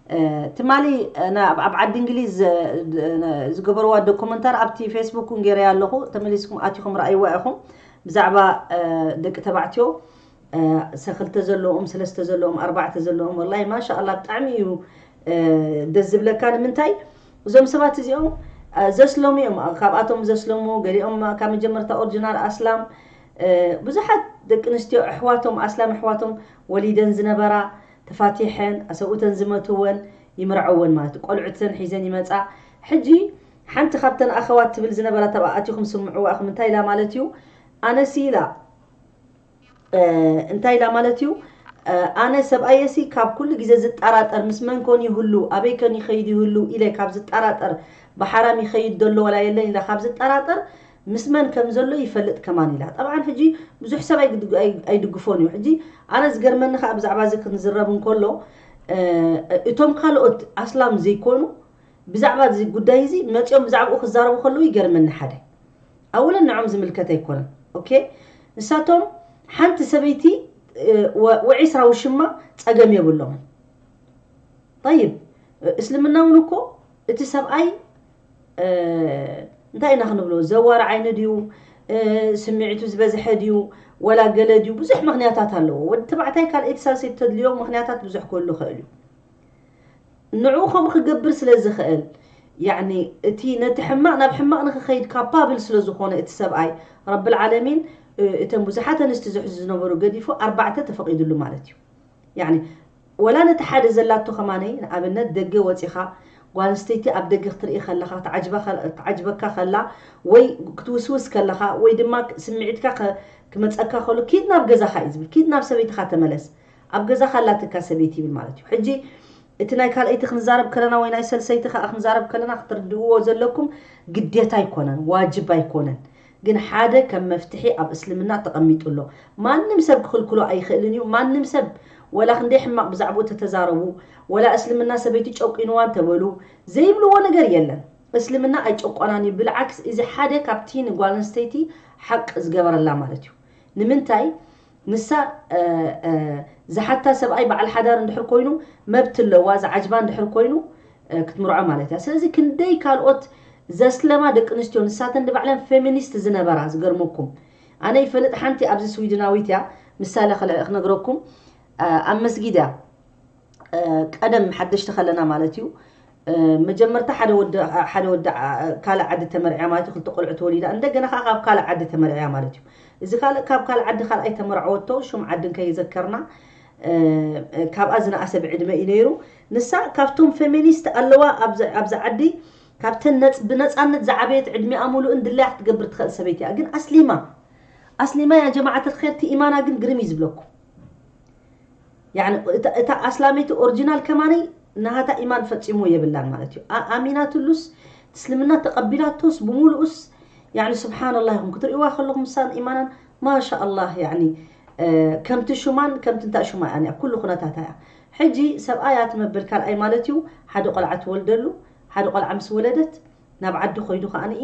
እ፣ ትማሊ፣ እ፣ ና-፣ ኣብ፣ ኣብ ዓዲ እንግሊዝ፣ እ፣ ድ-፣ ነ-፣ ዝገበርዋ ዶኩመንታር ኣብቲ ፌስቡክ እውን ገይረያ ኣለኹ። ተመሊስኩም ኣቲኹም ረኣይዋ ኢኹም። ብዛዕባ፣ እ፣ ደቂ ተባዕትዮ፣ እ፣ ሰክልተ ዘለዎም፣ ሰለስተ ዘለዎም፣ ኣርባዕተ ዘለዎም፣ ወላሂ ማሻ ኣላህ ብጣዕሚ እዩ፣ እ፣ ደስ ዝብለካ። ንምንታይ? እዞም ሰባት እዚኦም፣ እ፣ ዘስለሙ እዮም። ካብኣቶም ዘስለሙ፣ ገሊኦም ካብ መጀመርታ ኦሪጂናል ኣስላም፣ እ፣ ብዙሓት ደቂ ኣንስትዮ ኣሕዋቶም፣ ኣስላም ኣሕዋቶም ወሊደን ዝነበራ፣ ተፋቲሐን፣ ኣሰብኡተን ዝመትወን፣ ይምርዐወን ማለት እዩ። ቆልዑተን ሒዘን ይመጻ። ሕጂ ሓንቲ ካብተን ኣኸዋት ትብል ዝነበራ፣ ተባኣቲኹም ስምዕዋ ኢኹም፣ እንታይ ኢላ ማለት እዩ? ኣነሲ ኢላ፣ እ፣ እንታይ ኢላ ማለት እዩ? እ፣ ኣነ ሰብኣየሲ ካብ ኩሉ ግዜ ዝጠራጠር፣ ምስ መን ኮን ይህሉ፣ ኣበይ ኮን ይኸይድ ይህሉ ኢለ ካብ ዝጠራጠር፣ ብሓራም ይኸይድ ዘሎ ዋላ የለን ኢላ ካብ ዝጠራጠር፣ ምስ መን ከም ዘሎ ይፈልጥ ከማን ኢላ። ጠብዓን ሕጂ ብዙሕ ሰብ ኣይግድ-፣ ኣይ-፣ ኣይድግፎን እዩ። ሕጂ ኣነ ዝገርመኒ ከኣ ብዛዕባ እዚ ክንዝረብ እንከሎ፣ እ፣ እቶም ካልኦት ኣስላም ዘይኮኑ ብዛዕባ እዚ ጉዳይ እዚ መጺኦም ብዛዕባኡ ክዛረቡ ከለዉ ይገርመኒ። ሓደ ኣውለን ንዖም ዝምልከት ኣይኮነን። ኦኬ፣ ንሳቶም ሓንቲ ሰበይቲ፣ እ፣ ወ-፣ ወዒስራ ውሽማ ጸገም የብሎምን። ጠይብ፣ እስልምና እውን እኮ እቲ ሰብኣይ፣ እ፣ እንታይ ኢና ክንብሎ፣ ዘዋር ዓይኒ ድዩ፣ እ፣ ስምዒቱ ዝበዝሐ ድዩ፣ ወላ ገለ ድዩ፣ ብዙሕ ምኽንያታት ኣለዎ። ወዲ ተባዕታይ ካልኣይቲ ሳልሰይቲ ተድልዮ ምኽንያታት ብዙሕ ክህሉ ይኽእል እዩ። ንዕኡ ከምኡ ክገብር ስለ ዝኽእል፣ ያዕኒ እቲ ነቲ ሕማቕ ናብ ሕማቕ ንኽኸይድ ካፓብል ስለ ዝኾነ እቲ ሰብኣይ፣ ረብል ዓለሚን፣ እ፣ እተን ብዙሓት ኣንስቲ ዝሕዙ ዝነበሩ ገዲፉ ኣርባዕተ ተፈቒዱሉ ማለት እዩ። ያዕኒ ወላ ነቲ ሓደ ዘላቶ ከማነይ፣ ንኣብነት ደገ ወጺኻ ጓል ኣንስተይቲ ኣብ ደገ ክትርኢ ከለኻ፣ ክትዓጅባ ከ-፣ ክትዓጅበካ ከላ፣ ወይ ክትውስውስ ከለኻ፣ ወይ ድማ ስምዒትካ ከ-፣ ክመጸካ ከሎ፣ ኪድ ናብ ገዛኻ እዩ ዝብል፣ ኪድ ናብ ሰበይትኻ ተመለስ፣ ኣብ ገዛኻ ኣላትካ ሰበይቲ ይብል ማለት እዩ። ሕጂ እቲ ናይ ካልኣይቲ ክንዛረብ ከለና ወይ ናይ ሰልሰይቲ ከኣ ክንዛረብ ከለና ክትርድእዎ ዘለኩም፣ ግዴታ ኣይኮነን፣ ዋጅብ ኣይኮነን። ግን ሓደ ከም መፍትሒ ኣብ እስልምና ተቐሚጡ ኣሎ። ማንም ሰብ ክኽልክሎ ኣይኽእልን እዩ። ማንም ሰብ ወላ ክንደይ ሕማቕ ብዛዕባኡ ተተዛረቡ፣ ወላ እስልምና ሰበይቲ ጨቂንዋ እንተበሉ፣ ዘይብልዎ ነገር የለን። እስልምና ኣይጨቆናን እዩ። ብልዓክስ፣ እዚ ሓደ ካብቲ ንጓል ኣንስተይቲ ሓቅ ዝገበረላ ማለት እዩ። ንምንታይ? ንሳ፣ እ፣ እ፣ ዝሓታ ሰብኣይ በዓል ሓዳር እንድሕር ኮይኑ መብት ኣለዋ፣ ዝዓጅባ እንድሕር ኮይኑ፣ እ፣ ክትምርዖ ማለት እያ። ስለዚ ክንደይ ካልኦት ዘስለማ ደቂ ኣንስትዮ፣ ንሳተን ንባዕለን ፌሚኒስት ዝነበራ፣ ዝገርመኩም። ኣነ ይፈልጥ ሓንቲ ኣብዚ ስዊድናዊት እያ፣ ምሳሌ ክል-፣ ክነግረኩም፣ እ፣ ኣብ መስጊድ እያ፣ እ፣ ቀደም ሓደሽቲ ከለና ማለት እዩ። እ፣ መጀመርታ ሓደ ወዲ፣ ሓደ ወዲ ዓ-፣ ካልእ ዓዲ ተመርዕያ ማለት እዩ፣ ክልተ ቆልዑ ተወሊዳ፣ እንደገና ከኣ ካብ ካልእ ዓዲ ተመርዕያ ማለት እዩ። እዚ ካልእ፣ ካብ ካልእ ዓዲ ካልኣይ ተመርዐወቶ፣ ሹም ዓዲ እንከይዘከርና፣ እ፣ ካብኣ ዝነኣሰ ብዕድመ እዩ ነይሩ። ንሳ ካብቶም ፌሚኒስት ኣለዋ ኣብዚ፣ ኣብዚ ዓዲ፣ ካብተን ነጽ-፣ ብነጻነት ዝዓበየት ዕድሚኣ ሙሉእን ድላያ ክትገብር ትኽእል ሰበይቲ እያ። ግን ኣስሊማ፣ ኣስሊማ ያ ጀማዓት ኣልኸይር፣ እቲ ኢማና ግን ግርም እዩ ዝብለኩም። ያዕኒ እታ፣ እታ ኣስላመይቲ ኦሪጂናል ከማነይ ናሃታ ኢማን ፈጺሙ የብላን ማለት እዩ። ኣ-፣ ኣሚናትሉስ እስልምና ተቐቢላቶስ ብምሉኡስ፣ ያዕኒ ስብሓንላህ ኢኹም ክትርእይዋ ከለኹም፣ ምሳን ኢማናን ማሻ ኣላህ፣ ያዕኒ፣ እ፣ ከምቲ ሹማን ከምቲ እንታ ሹማ እያ፣ ኩሉ ኩነታታ እያ። ሕጂ ሰብኣያ ትመብል ካልኣይ ማለት እዩ። ሓደ ቆልዓ ትወልደሉ። ሓደ ቆልዓ ምስ ወለደት ናብ ዓዲ ኮይዱ ከዓንኢ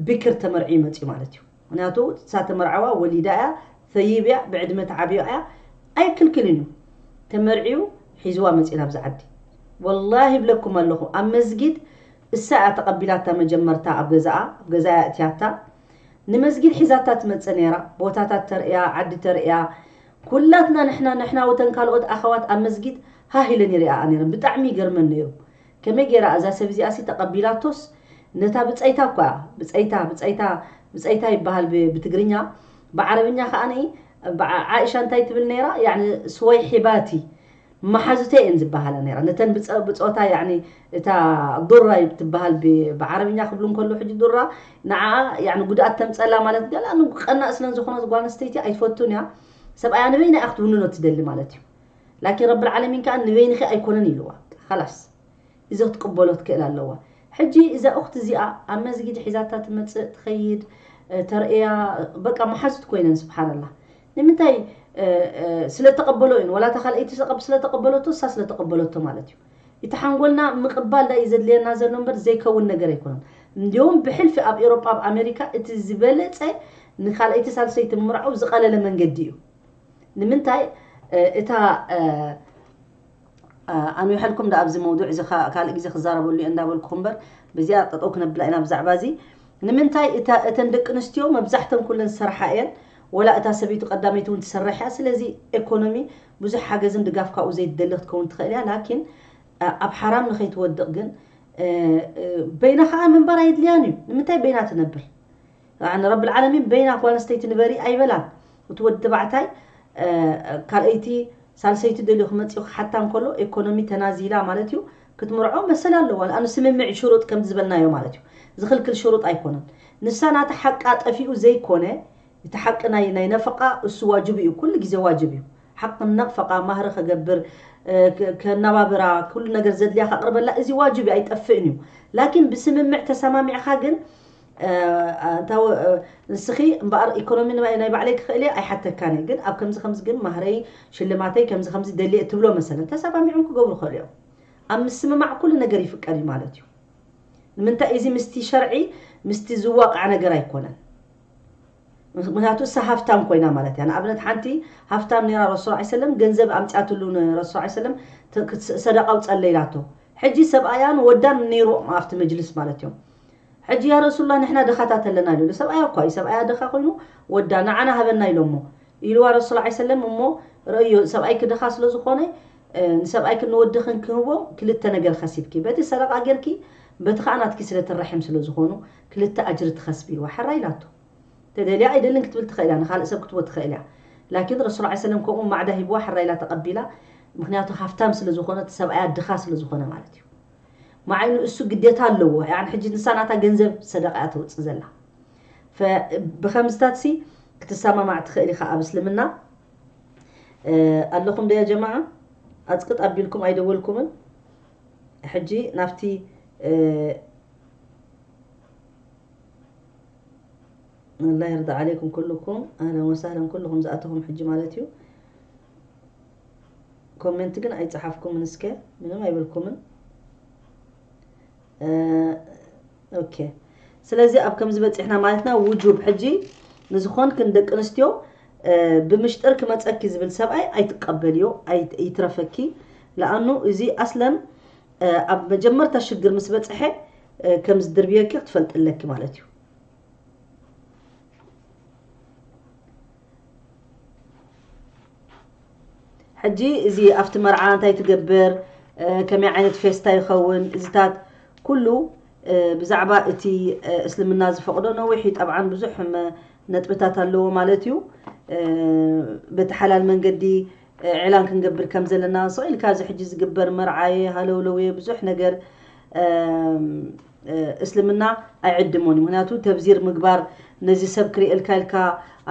ብክር ተመርዒ ይመፅዩ ማለት እዩ። ምክንያቱ እሳ ተመርዓዋ ወሊዳ እያ፣ ሰይብ እያ፣ ብዕድመ ተዓብዮ እያ፣ ኣይክልክልን እዩ። ተመርዒዩ ሒዝዋ መፅዩ ናብዚ ዓዲ። ወላሂ ይብለኩም ኣለኹ፣ ኣብ መስጊድ እሳ እያ ተቐቢላታ መጀመርታ ኣብ ገዛኣ፣ ኣብ ገዛኣ እያ እትያታ። ንመስጊድ ሒዛታ ትመጽእ ነይራ። ቦታታት ተርእያ፣ ዓዲ ተርእያ። ኩላትና ንሕና፣ ንሕና ወተን ካልኦት ኣኸዋት ኣብ መስጊድ ሃህ ኢለን ይሪኣኣ ነይረን። ብጣዕሚ ይገርመን ነይሩ። ከመይ ገይራ እዛ ሰብ እዚኣሲ ተቐቢላቶስ፣ ነታ ብጸይታ እኳ፣ ብጸይታ፣ ብጸይታ፣ ብጸይታ ይበሃል ብ-፣ ብትግርኛ፣ ብዓረብኛ ከኣ ንኢ፣ ብዓ-፣ ዓኢሻ እንታይ ትብል ነይራ? ያዕኒ ስወይ ሒባቲ፣ መሓዙተይ እየን ዝበሃላ ነይራ። ነተን ብጸ-፣ ብጾታ፣ ያዕኒ፣ እታ ዱራ ትበሃል ብ-፣ ብዓረብኛ ክብሉ እንከሎ፣ ሕጂ ዱራ፣ ንዓኣ፣ ያዕኒ፣ ጉድኣት ተምጸላ ማለት፣ ገለ ንቀናእ ስለን ዝኾነት ጓል ኣንስተይቲ ኣይትፈቱን እያ። ሰብኣያ ንበይና እያ ክትውንኖ ትደሊ ማለት እዩ። ላኪን ረብል ዓለሚን ከኣ ንበይንኺ ኣይኮነን ኢልዋ። ኸላስ። እዚ ክትቅበሎ ትክእል ኣለዋ። ሕጂ እዛ ኡኽቲ እዚኣ ኣብ መስጊድ ሒዛታ ትመጽእ፣ ትኸይድ፣ እ፣ ተርእያ፣ በቃ መሓዙት ኮይነን፣ ስብሓንላህ። ንምንታይ፣ እ፣ እ፣ ስለ ተቐበሎ እየን። ዋላ እታ ካልኣይቲ ሰቐብ-፣ ስለ ተቐበለቶ፣ እሳ ስለ ተቐበለቶ ማለት እዩ። እቲ ሓንጎልና ምቕባል ዳኣ እዩ ዘድልየና ዘሎ እምበር ዘይከውን ነገር ኣይኮነን። እንዲያውም ብሕልፊ ኣብ ኤውሮጳ፣ ኣብ ኣሜሪካ እቲ ዝበለጸ ንኻልኣይቲ ሳልሰይቲ ምምርዓው ዝቐለለ መንገዲ እዩ። ንምንታይ፣ እ፣ እታ፣ እ፣ እ፣ ኣንዊሐልኩም ዳ ኣብዚ መውዱዕ እዚ ካ-፣ ካልእ ግዜ ክዛረበሉ እየ እንዳበልኩኹም እምበር፣ በዚኣ ጠጠው ክነብላ ኢና ብዛዕባ እዚ። ንምንታይ እታ፣ እተን ደቂ ኣንስትዮ መብዛሕተን ኩለን ዝሰርሓ እየን፣ ወላ እታ ሰበይቱ ቀዳመይቲ እውን ትሰርሕ እያ። ስለዚ ኤኮኖሚ ብዙሕ ሓገዝን ድጋፍ ካብኡ ዘይትደሊ ክትከውን ትኽእል እያ። ላኪን፣ እ፣ ኣብ ሓራም ንኸይትወድቕ ግን፣ እ፣ እ፣ በይና ኸዓ ምንባር ኣየድልያን እዩ። ንምንታይ በይና ትነብር? ኣነ ረብል ዓለሚን በይና ጓል ኣንስተይቲ ንበሪ ኣይበላን። እቲ ወዲ ተባዕታይ፣ እ፣ ካልኣይቲ ሳልሰይቲ ደልዩ ክመጽእ ክሓታ እንከሎ፣ ኤኮኖሚ ተናዚላ ማለት እዩ፣ ክትምርዖ መሰል ኣለዋ። ንኣኑ ስምምዕ ሽሩጥ ከም ዝበልናዮ ማለት እዩ። ዝኽልክል ሽሩጥ ኣይኮነን። ንሳ ናታ ሓቃ ጠፊኡ ዘይኮነ፣ እቲ ሓቂ ናይ፣ ናይ ነፈቃ እሱ ዋጅብ እዩ፣ ኩሉ ግዜ ዋጅብ እዩ። ሓቂ ነፈቃ፣ ማህሪ ከገብር፣ እ፣ ከ-፣ ከነባብራ፣ ኩሉ ነገር ዘድልያ ከቕርበላ፣ እዚ ዋጅብ እዩ፣ ኣይጠፍእን እዩ። ላኪን ብስምምዕ ተሰማሚዕኻ ግን፣ እ፣ እንታ ወ-፣ እ፣ ንስኺ እምበኣር ኢኮኖሚ ናይ፣ ናይ ባዕለይ ክኽእል እየ፣ ኣይሓተካን እየ። ግን ኣብ ከምዚ ከምዚ ግን ማህረይ፣ ሽልማተይ ከምዚ ከምዚ ደልየ ትብሎ መሰለን፣ ተሰማሚዖም ክገብሩ ይኽእሉ እዮም። ኣብ ምስምማዕ ኩሉ ነገር ይፍቀድ እዩ ማለት እዩ። ንምንታይ እዚ ምስቲ ሸርዒ፣ ምስቲ ዝዋቃዕ ነገር ኣይኮነን። ምክ-፣ ምክንያቱ እሳ ሃፍታም ኮይና ማለት እያ። ንኣብነት ሓንቲ ሃፍታም ነይራ፣ ረሱል ዐለይሂ ሰለም ገንዘብ ኣምጺኣትሉ ንረሱል ዐለይሂ ሰለም ተ-፣ ክት-፣ ሰደቃ ኣውጸለይ ኢላቶ። ሕጂ ሰብኣያን ወዳን ነይርዎም ኣብቲ መጅልስ ማለት እዮም። ሕጂ ያ ረሱሉላህ ንሕና ድኻታት ኣለና ኢሉ። ሰብኣያ እኳ እዩ፣ ሰብኣያ ድኻ ኮይኑ ወዳ ንዓና ሃበና ኢሎሞ። ኢልዋ ረሱል ዐለይሂ ሰለም እሞ ረእዮ ሰብኣይኪ ድኻ ስለ ዝኾነ፣ እ፣ ንሰብኣይኪ ንወድኽን ክህቦ ክልተ ነገር ከሲብኪ። በቲ ሰደቃ ጌርኪ፣ በቲ ኸዓ ናትኪ ስለ ትረሕም ስለ ዝኾኑ ክልተ ኣጅሪ ትኸስቢ ኢልዋ። ሕራይ ኢላቶ። ተደልያ ኣይደልን ክትብል ትኽእል እያ፣ ንኻልእ ሰብ ክትቦ ትኽእል እያ። ላኪን ረሱል ዐለይሂ ሰለም ከምኡ ማዕዳ ሂብዋ፣ ሕራይ ኢላ ተቐቢላ። ምኽንያቱ ሃፍታም ስለ ዝኾነ፣ እቲ ሰብኣያ ድኻ ስለ ዝኾነ ማለት እዩ። ማዕኑ እሱ ግዴታ ኣለዎ። ያዕኒ ሕጂ ንሳ ናታ ገንዘብ ሰደቃ እያ ተውፅእ ዘላ። ፈ-፣ ብኸምዝታት ሲ ክትሰማማዕ ትኽእል ኢኻ ኣብ እስልምና። እ፣ ኣለኹም ዶ ያ ጀማዓ? ኣጽቅጥ ኣቢልኩም ኣይደወልኩምን። ሕጂ ናብቲ፣ እ፣ ኣላህ ይርዳ ዓለይኩም ኩልኩም። ኣህለን ወሳህለን ኩልኹም ዝኣተኹም ሕጂ ማለት እዩ። ኮሜንት ግን ኣይጸሓፍኩምን፣ እስከ ምንም ኣይበልኩምን። እ፣ ኦኬ። ስለዚ ኣብ ከምዚ በጺሕና ማለትና ውጁብ ሕጂ ንዝኾንክን ደቂ ኣንስትዮ፣ እ፣ ብምሽጥር ክመጸኪ ዝብል ሰብኣይ ኣይትቀበልዮ፣ ኣይ-፣ ይትረፈኪ። ለኣኑ እዚ ኣስለን፣ እ፣ ኣብ መጀመርታ ሽግር ምስ በጽሐ፣ እ፣ ከም ዝድርብየኪ ክትፈልጢ ኣለኪ ማለት እዩ። ሕጂ እዚ ኣብቲ መርዓ እንታይ ትገብር፣ እ፣ ከመይ ዓይነት ፌስታ ይኸውን፣ እዚታት ኩሉ፣ እ፣ ብዛዕባ እቲ፣ እ፣ እስልምና ዝፈቕዶ ነዊሕ እዩ። ጠብዓን ብዙሕ መ-፣ ነጥብታት ኣለዎ ማለት እዩ። እ፣ በቲ ሓላል መንገዲ፣ እ፣ ዕላን ክንገብር ከም ዘለና፣ ስቕ ኢልካ እዚ ሕጂ ዝግበር መርዓየ፣ ሃለውለውየ፣ ብዙሕ ነገር፣ እም፣ እ፣ እስልምና ኣይዕድሞን እዩ። ምኽንያቱ ተብዚር ምግባር፣ ነዚ ሰብ ክርእየልካ ኢልካ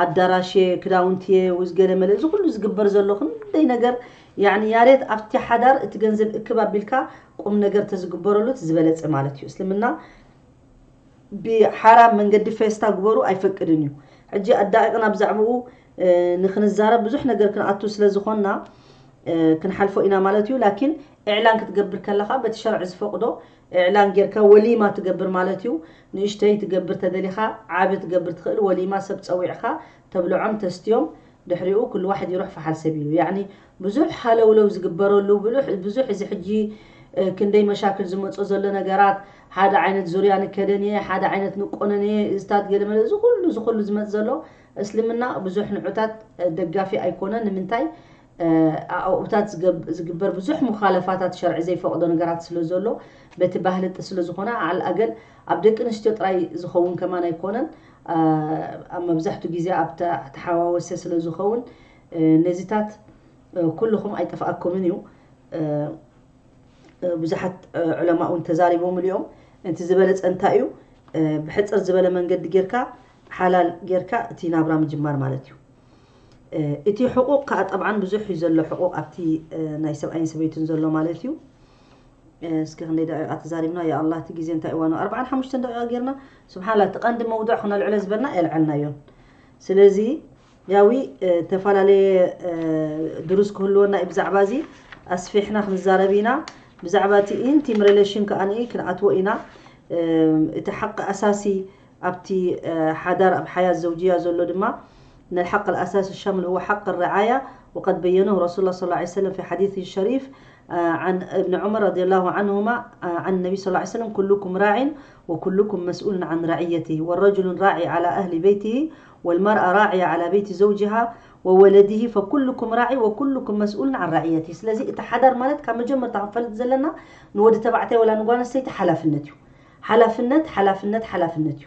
ኣዳራሽየ፣ ክዳውንትየ፣ ውዝገለ መለ፣ እዚ ኩሉ ዝግበር ዘሎ ክንደይ ነገር፣ ያዕኒ ያሬት ኣብቲ ሓዳር እቲ ገንዘብ እክብ ኣቢልካ ቁም ነገር ተዝግበረሉ እቲ ዝበለጸ ማለት እዩ። እስልምና ብሓራም መንገዲ ፌስታ ግበሩ ኣይፈቅድን እዩ። ሕጂ ኣዳቂቕና ብዛዕባኡ፣ እ፣ ንኽንዛረብ ብዙሕ ነገር ክንኣቱ ስለ ዝኾንና፣ ክንሓልፎ ኢና ማለት እዩ። ላኪን ኢዕላን ክትገብር ከለኻ በቲ ሸርዒ ዝፈቕዶ ኢዕላን ጌርካ ወሊማ ትገብር ማለት እዩ። ንእሽተይ ትገብር ተደሊኻ ዓቢ ትገብር ትኽእል ወሊማ ሰብ ጸዊዕካ ተብልዖም ተስትዮም ድሕሪኡ ኩሉ ዋሕድ ይሩሕ ፈሓል ሰብ ኢሉ። ያዕኒ ብዙሕ ሃለውለው ዝግበረሉ ብሉሕ ብዙሕ እዚ ሕጂ ክንደይ መሻክል ዝመጾ ዘሎ ነገራት ሓደ ዓይነት ዙርያ ንከደን እየ ሓደ ዓይነት ንቆነን እየ እዝታት ገለመለ እዚ ኩሉ እዚ ኩሉ ዝመጽ ዘሎ እስልምና ብዙሕ ንዑታት ደጋፊ ኣይኮነን። ንምንታይ ኣብኡታት ዝግበር ብዙሕ ሙኻለፋታት ሸርዒ ዘይፈቕዶ ነገራት ስለ ዘሎ በቲ ባህልጢ ስለ ዝኾነ ዓል ኣገል ኣብ ደቂ ኣንስትዮ ጥራይ ዝኸውን ከማን ኣይኮነን። ኣብ መብዛሕቱ ግዜ ኣብ ተሓዋወሰ ስለ ዝኸውን ነዚታት ኩልኹም ኣይጠፍኣኩምን እዩ። ብዙሓት ዑለማ እውን ተዛሪቦምሉ እዮም። እቲ ዝበለፀ እንታይ እዩ? ብሕፅር ዝበለ መንገዲ ጌርካ ሓላል ጌርካ እቲ ናብራ ምጅማር ማለት እዩ። እቲ ሕቁቅ ከዓ ጠብዓን ብዙሕ እዩ ዘሎ ሕቁቅ ኣብቲ ናይ ሰብኣይን ሰበይትን ዘሎ ማለት እዩ። እስኪ ክንደይ ደቂቃ ተዛሪብና ያ ኣላ እቲ ግዜ እንታይ እዋኑ ኣርባዓን ሓሙሽተን ደቂቃ ጌርና። ስብሓንላ እቲ ቀንዲ መውዱዕ ክነልዕሎ ዝበልና የልዓልናዮን። ስለዚ ያዊ ዝተፈላለየ ድሩስ ክህልወና እዩ ብዛዕባ እዚ ኣስፊሕና ክንዛረብ ኢና። ብዛዕባ እቲ ኢንቲም ሬሌሽን ከኣ ክንኣትዎ ኢና። እቲ ሓቂ ኣሳሲ ኣብቲ ሓዳር ኣብ ሓያት ዘውጅያ ዘሎ ድማ من الحق الأساسي الشامل هو حق الرعاية، وقد بينه رسول الله صلى الله عليه وسلم في حديثه الشريف عن ابن عمر رضي الله عنهما عن النبي صلى الله عليه وسلم: كلكم راع وكلكم مسؤول عن رعيته، والرجل راعي على أهل بيته والمرأة راعية على بيت زوجها وولده فكلكم راع وكلكم مسؤول عن رعيته። ስለዚ እቲ ሓዳር ማለት ካብ መጀመርታ ክንፈልጥ ዘለና ንወዲ ተባዕታይ ወላ ንጓል ኣንስተይቲ ሓላፍነት እዩ። ሓላፍነት ሓላፍነት ሓላፍነት እዩ።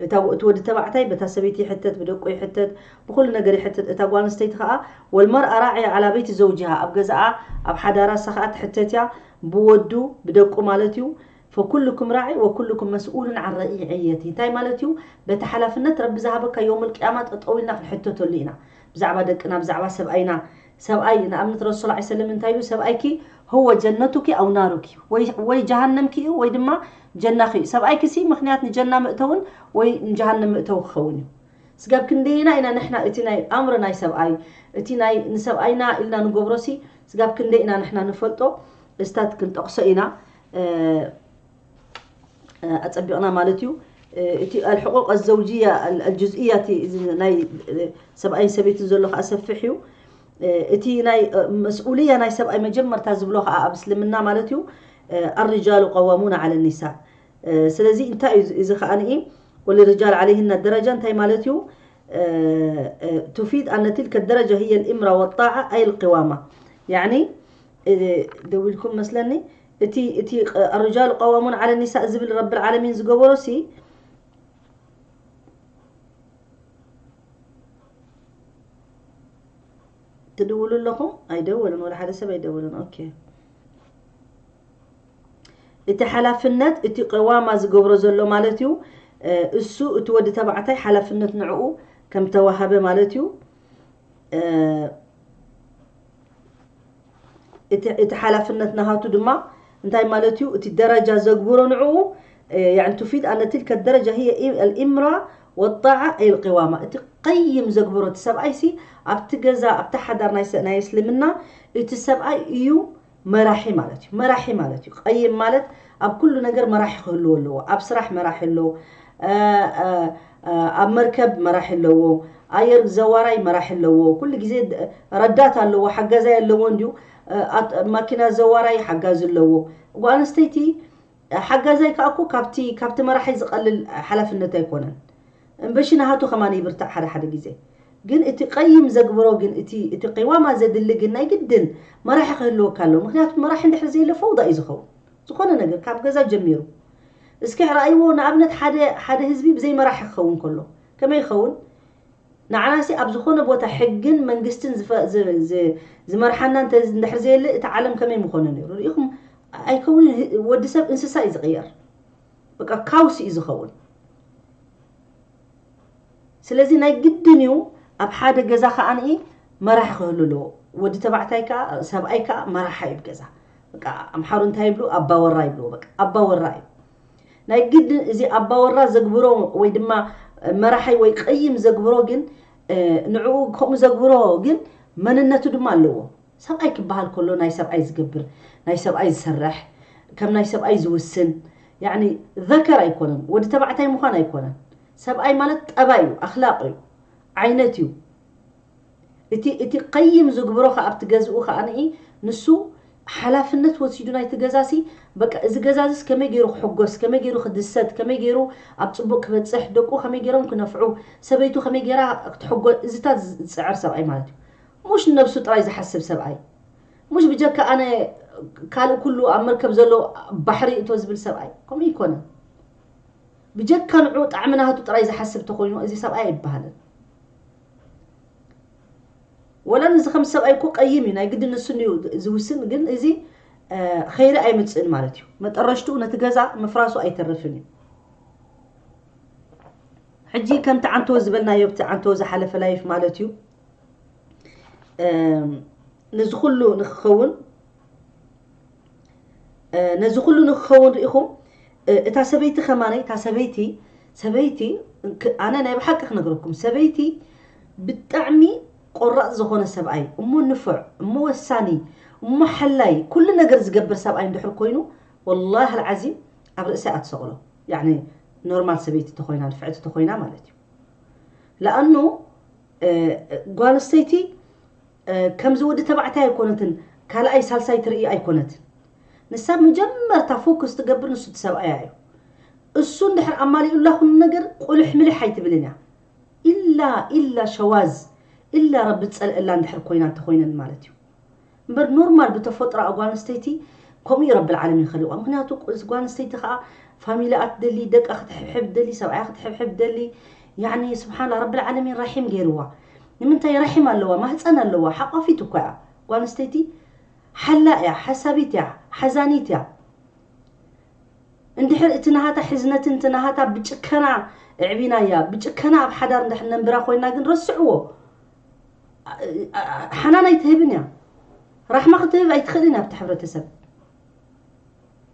እታ እቲ ወዲ ተባዕታይ በታ ሰበይቲ ይሕተት፣ ብደቁ ይሕተት፣ ብኩሉ ነገር ይሕተት። እታ ጓል ኣንስተይቲ ከዓ والمرأة راعية على بيت زوجها ኣብ ገዛኣ ኣብ ሓዳራ እሳ ከዓ ትሕተት እያ ብወዱ ብደቁ ማለት እዩ። فكلكم راع وكلكم مسؤول عن رعيته እንታይ ማለት እዩ? በቲ ሓላፍነት ረቢ ዝሃበካ የውመል ቅያማ ጠጠው ኢልና ክንሕተተሉ ኢና። ብዛዕባ ደቅና ብዛዕባ ሰብኣይና ሰብኣይ ንኣብነት ረሱል صلى الله عليه وسلم እንታይ ኢሉ ሰብኣይኪ هو جنتك أو نارك ወይ ጀሃነምኪ እዩ ወይ ድማ ጀናኺ እዩ። ሰብኣይኪ ሲ ምኽንያት ንጀና መእተውን ወይ ንጀሃነም መእተዊ ክኸውን እዩ። ስጋብ ክንደይና ኢና ንሕና እቲ ናይ ኣእምሮ ናይ ሰብኣይ እቲ ናይ ንሰብኣይና ኢልና ንገብሮ ሲ ስጋብ ክንደይ ኢና ንሕና ንፈልጦ እስታት ክንጠቕሶ ኢና። ኣጸቢቕና ማለት እዩ። እቲ ኣልሕቁቅ ኣዘውጅያ ኣልጁዝእያ እቲ ናይ ሰብኣይን ሰበይትን ዘሎ ከዓ ሰፍሕ እዩ። እቲ ናይ መስኡልያ ናይ ሰብኣይ መጀመርታ ዝብሎ ከዓ ኣብ እስልምና ማለት እዩ الرجال قوامون على النساء ስለዚ እንታይ እዩ እዚ ከዓ ንኢ وللرجال عليهن درجة እንታይ ማለት እዩ تفيد أن تلك الدرجة هي الإمرة والطاعة أي القوامة يعني ደዊልኩም መስለኒ እቲ እቲ الرجال قوامون على النساء ዝብል ረብል ዓለሚን ዝገበሮ ሲ ትድውሉ ኣለኹም ኣይደወልን ወላ ሓደ ሰብ ኣይደወልን ኦኬ እቲ ሓላፍነት እቲ ቀዋማ ዝገብሮ ዘሎ ማለት እዩ እሱ እቲ ወዲ ተባዕታይ ሓላፍነት ንዕኡ ከም ተዋሃበ ማለት እዩ እቲ ሓላፍነት ናሃቱ ድማ እንታይ ማለት እዩ እቲ ደረጃ ዘግብሮ ንዕኡ يعني تفيد أن تلك الدرجة هي الإمرة والطاعة أي القوامة እቲ ቀይም ዘግብሮ እቲ ሰብኣይ ሲ ኣብቲ ገዛ ኣብቲ ሓዳር ናይ እስልምና እቲ ሰብኣይ እዩ መራሒ ማለት እዩ መራሒ ማለት እዩ ቀይም ማለት ኣብ ኩሉ ነገር መራሒ ክህልዎ ኣለዎ ኣብ ስራሕ መራሒ ኣለዎ ኣብ መርከብ መራሒ ኣለዎ ኣየር ዘዋራይ መራሒ ኣለዎ ኩሉ ግዜ ረዳት ኣለዎ ሓጋዛይ ኣለዎ እንዲዩ ማኪና ዘዋራይ ሓጋዚ ኣለዎ ጓል ኣንስተይቲ ሓጋዛይ ከዓ እኮ ካብቲ ካብቲ መራሒ ዝቐልል ሓላፍነት ኣይኮነን እምበሺ ናሃቱ ከማን ይብርታዕ ሓደ ሓደ ግዜ ግን እቲ ቀይም ዘግብሮ ግን እቲ እቲ ቅዋማ ዘድሊ ግን ናይ ግድን መራሒ ክህልወካ ኣለዎ ምክንያቱ መራሒ እንድሕር ዘየለ ፈውዳ እዩ ዝኸውን ዝኾነ ነገር ካብ ገዛ ጀሚሩ እስኪ ረኣይዎ ንኣብነት ሓደ ሓደ ህዝቢ ብዘይ መራሒ ክኸውን ከሎ ከመይ ይኸውን ንዓናሲ ኣብ ዝኾነ ቦታ ሕግን መንግስትን ዝመርሓና እንድሕር ዘየለ እቲ ዓለም ከመይ ምኾነ ነይሩ ርኢኹም ኣይከውን ወዲ ሰብ እንስሳ እዩ ዝቕየር በቃ ካውስ እዩ ዝኸውን ስለዚ ናይ ግድን እዩ ኣብ ሓደ ገዛ ከዓንኢ መራሕ ክህሉ ኣለዎ ወዲ ተባዕታይ ከዓ ሰብኣይ ከዓ መራሓ እዩ ገዛ በቃ ኣምሓሩ እንታይ ይብሉ ኣባወራ ይብልዎ በቃ ኣባወራ እዩ ናይ ግድን እዚ ኣባወራ ዘግብሮ ወይ ድማ መራሓይ ወይ ቀይም ዘግብሮ ግን ንዕኡ ከምኡ ዘግብሮ ግን መንነቱ ድማ ኣለዎ ሰብኣይ ክበሃል ከሎ ናይ ሰብኣይ ዝገብር፣ ናይ ሰብኣይ ዝሰርሕ፣ ከም ናይ ሰብኣይ ዝውስን፣ ያኒ ዘከር ኣይኮነን፣ ወዲ ተባዕታይ ምዃን ኣይኮነን። ሰብኣይ ማለት ጠባይ እዩ፣ ኣኽላቕ እዩ፣ ዓይነት እዩ። እቲ እቲ ቀይም ዝግብሮ ከኣ ኣብቲ ገዝኡ ከኣ ንኢ ንሱ ሓላፍነት ወሲዱ ናይቲ ገዛሲ፣ በቃ እዚ ገዛዚስ ከመይ ገይሩ ክሕጎስ፣ ከመይ ገይሩ ክድሰት፣ ከመይ ገይሩ ኣብ ጽቡቕ ክበጽሕ፣ ደቁ ከመይ ገይሮም ክነፍዑ፣ ሰበይቱ ከመይ ገይራ ክትሕጎ፣ እዚታት ዝጽዕር ሰብኣይ ማለት እዩ። ሙሽ ነብሱ ጥራይ ዝሓስብ ሰብኣይ፣ ሙሽ ብጀካ ኣነ ካልእ ኩሉ ኣብ መርከብ ዘሎ ባሕሪ እቶ ዝብል ሰብኣይ ከምኡ ይኮነ። ብጀካ ንዑ ጣዕሚ ናቱ ጥራይ ዝሓስብ ተኮይኑ እዚ ሰብኣይ ኣይበሃልን። ወላ ንዚ ከም ሰብኣይ እኮ ቀይም እዩ፣ ናይ ግዲ ንሱ እንድዩ ዝውስን፣ ግን እዚ ኸይሪ ኣይምፅእን ማለት እዩ። መጠረሽትኡ ነቲ ገዛ ምፍራሱ ኣይተርፍን እዩ። ሕጂ ከምቲ ዓንቶ ዝበልናዮ፣ ብቲ ዓንቶ ዝሓለፈ ላይፍ ማለት እዩ። ነዚ ኩሉ ንክኸውን ነዚ ኩሉ ንክኸውን ርኢኹም፣ እታ ሰበይቲ ከማነይ፣ እታ ሰበይቲ ሰበይቲ ኣነ ናይ ብሓቂ ክነግረኩም፣ ሰበይቲ ብጣዕሚ ቆራፅ ዝኾነ ሰብኣይ እሞ ንፉዕ እሞ ወሳኒ እሞ ሓላይ ኩሉ ነገር ዝገብር ሰብኣይ እንድሕር ኮይኑ፣ ወላሂ ኣልዓዚም ኣብ ርእሰይ ኣትሰቕሎ። ያኒ ኖርማል ሰበይቲ ተኮይና፣ ንፍዕቲ ተኮይና ማለት እዩ። ለኣኑ ጓል ኣንስተይቲ ከምዚ ወዲ ተባዕታይ ኣይኮነትን፣ ካልኣይ ሳልሳይ ትርኢ ኣይኮነትን። ንሳ መጀመርታ ፎኩስ ትገብር ንሱ እቲ ሰብኣያ እዩ። እሱ እንድሕር ኣማሊኡላ ኩሉ ነገር ቁልሕ ምልሕ ኣይትብልን እያ። ኢላ ኢላ ሸዋዝ ኢላ ረቢ ዝፀልአላ እንድሕር ኮይና እንተኮይነን ማለት እዩ። እምበር ኖርማል ብተፈጥሮ ጓል ኣንስተይቲ ከምኡ እዩ ረቢ ዓለሚን ኸሊቋ። ምክንያቱ ጓል ኣንስተይቲ ከዓ ፋሚሊ ኣትደሊ፣ ደቃ ክትሕብሕብ ደሊ፣ ሰብኣያ ክትሕብሕብ ደሊ። ያኒ ስብሓንላ ረቢ ዓለሚን ራሒም ገይርዋ። ንምንታይ ራሒም ኣለዋ፣ ማህፀን ኣለዋ፣ ሓቋፊት እኮ እያ ጓል ኣንስተይቲ። ሓላ እያ፣ ሓሳቢት እያ፣ ሓዛኒት እያ። እንድሕር እቲ ናሃታ ሕዝነትን እቲ ናሃታ ብጭከና ኣዕቢናያ፣ ብጭከና ኣብ ሓዳር እንድሕር ነንብራ ኮይና ግን ረስዕዎ። ሓናን ኣይትህብን እያ። ራሕማ ክትህብ ኣይትኽእልን እያ ኣብቲ ሕብረተሰብ።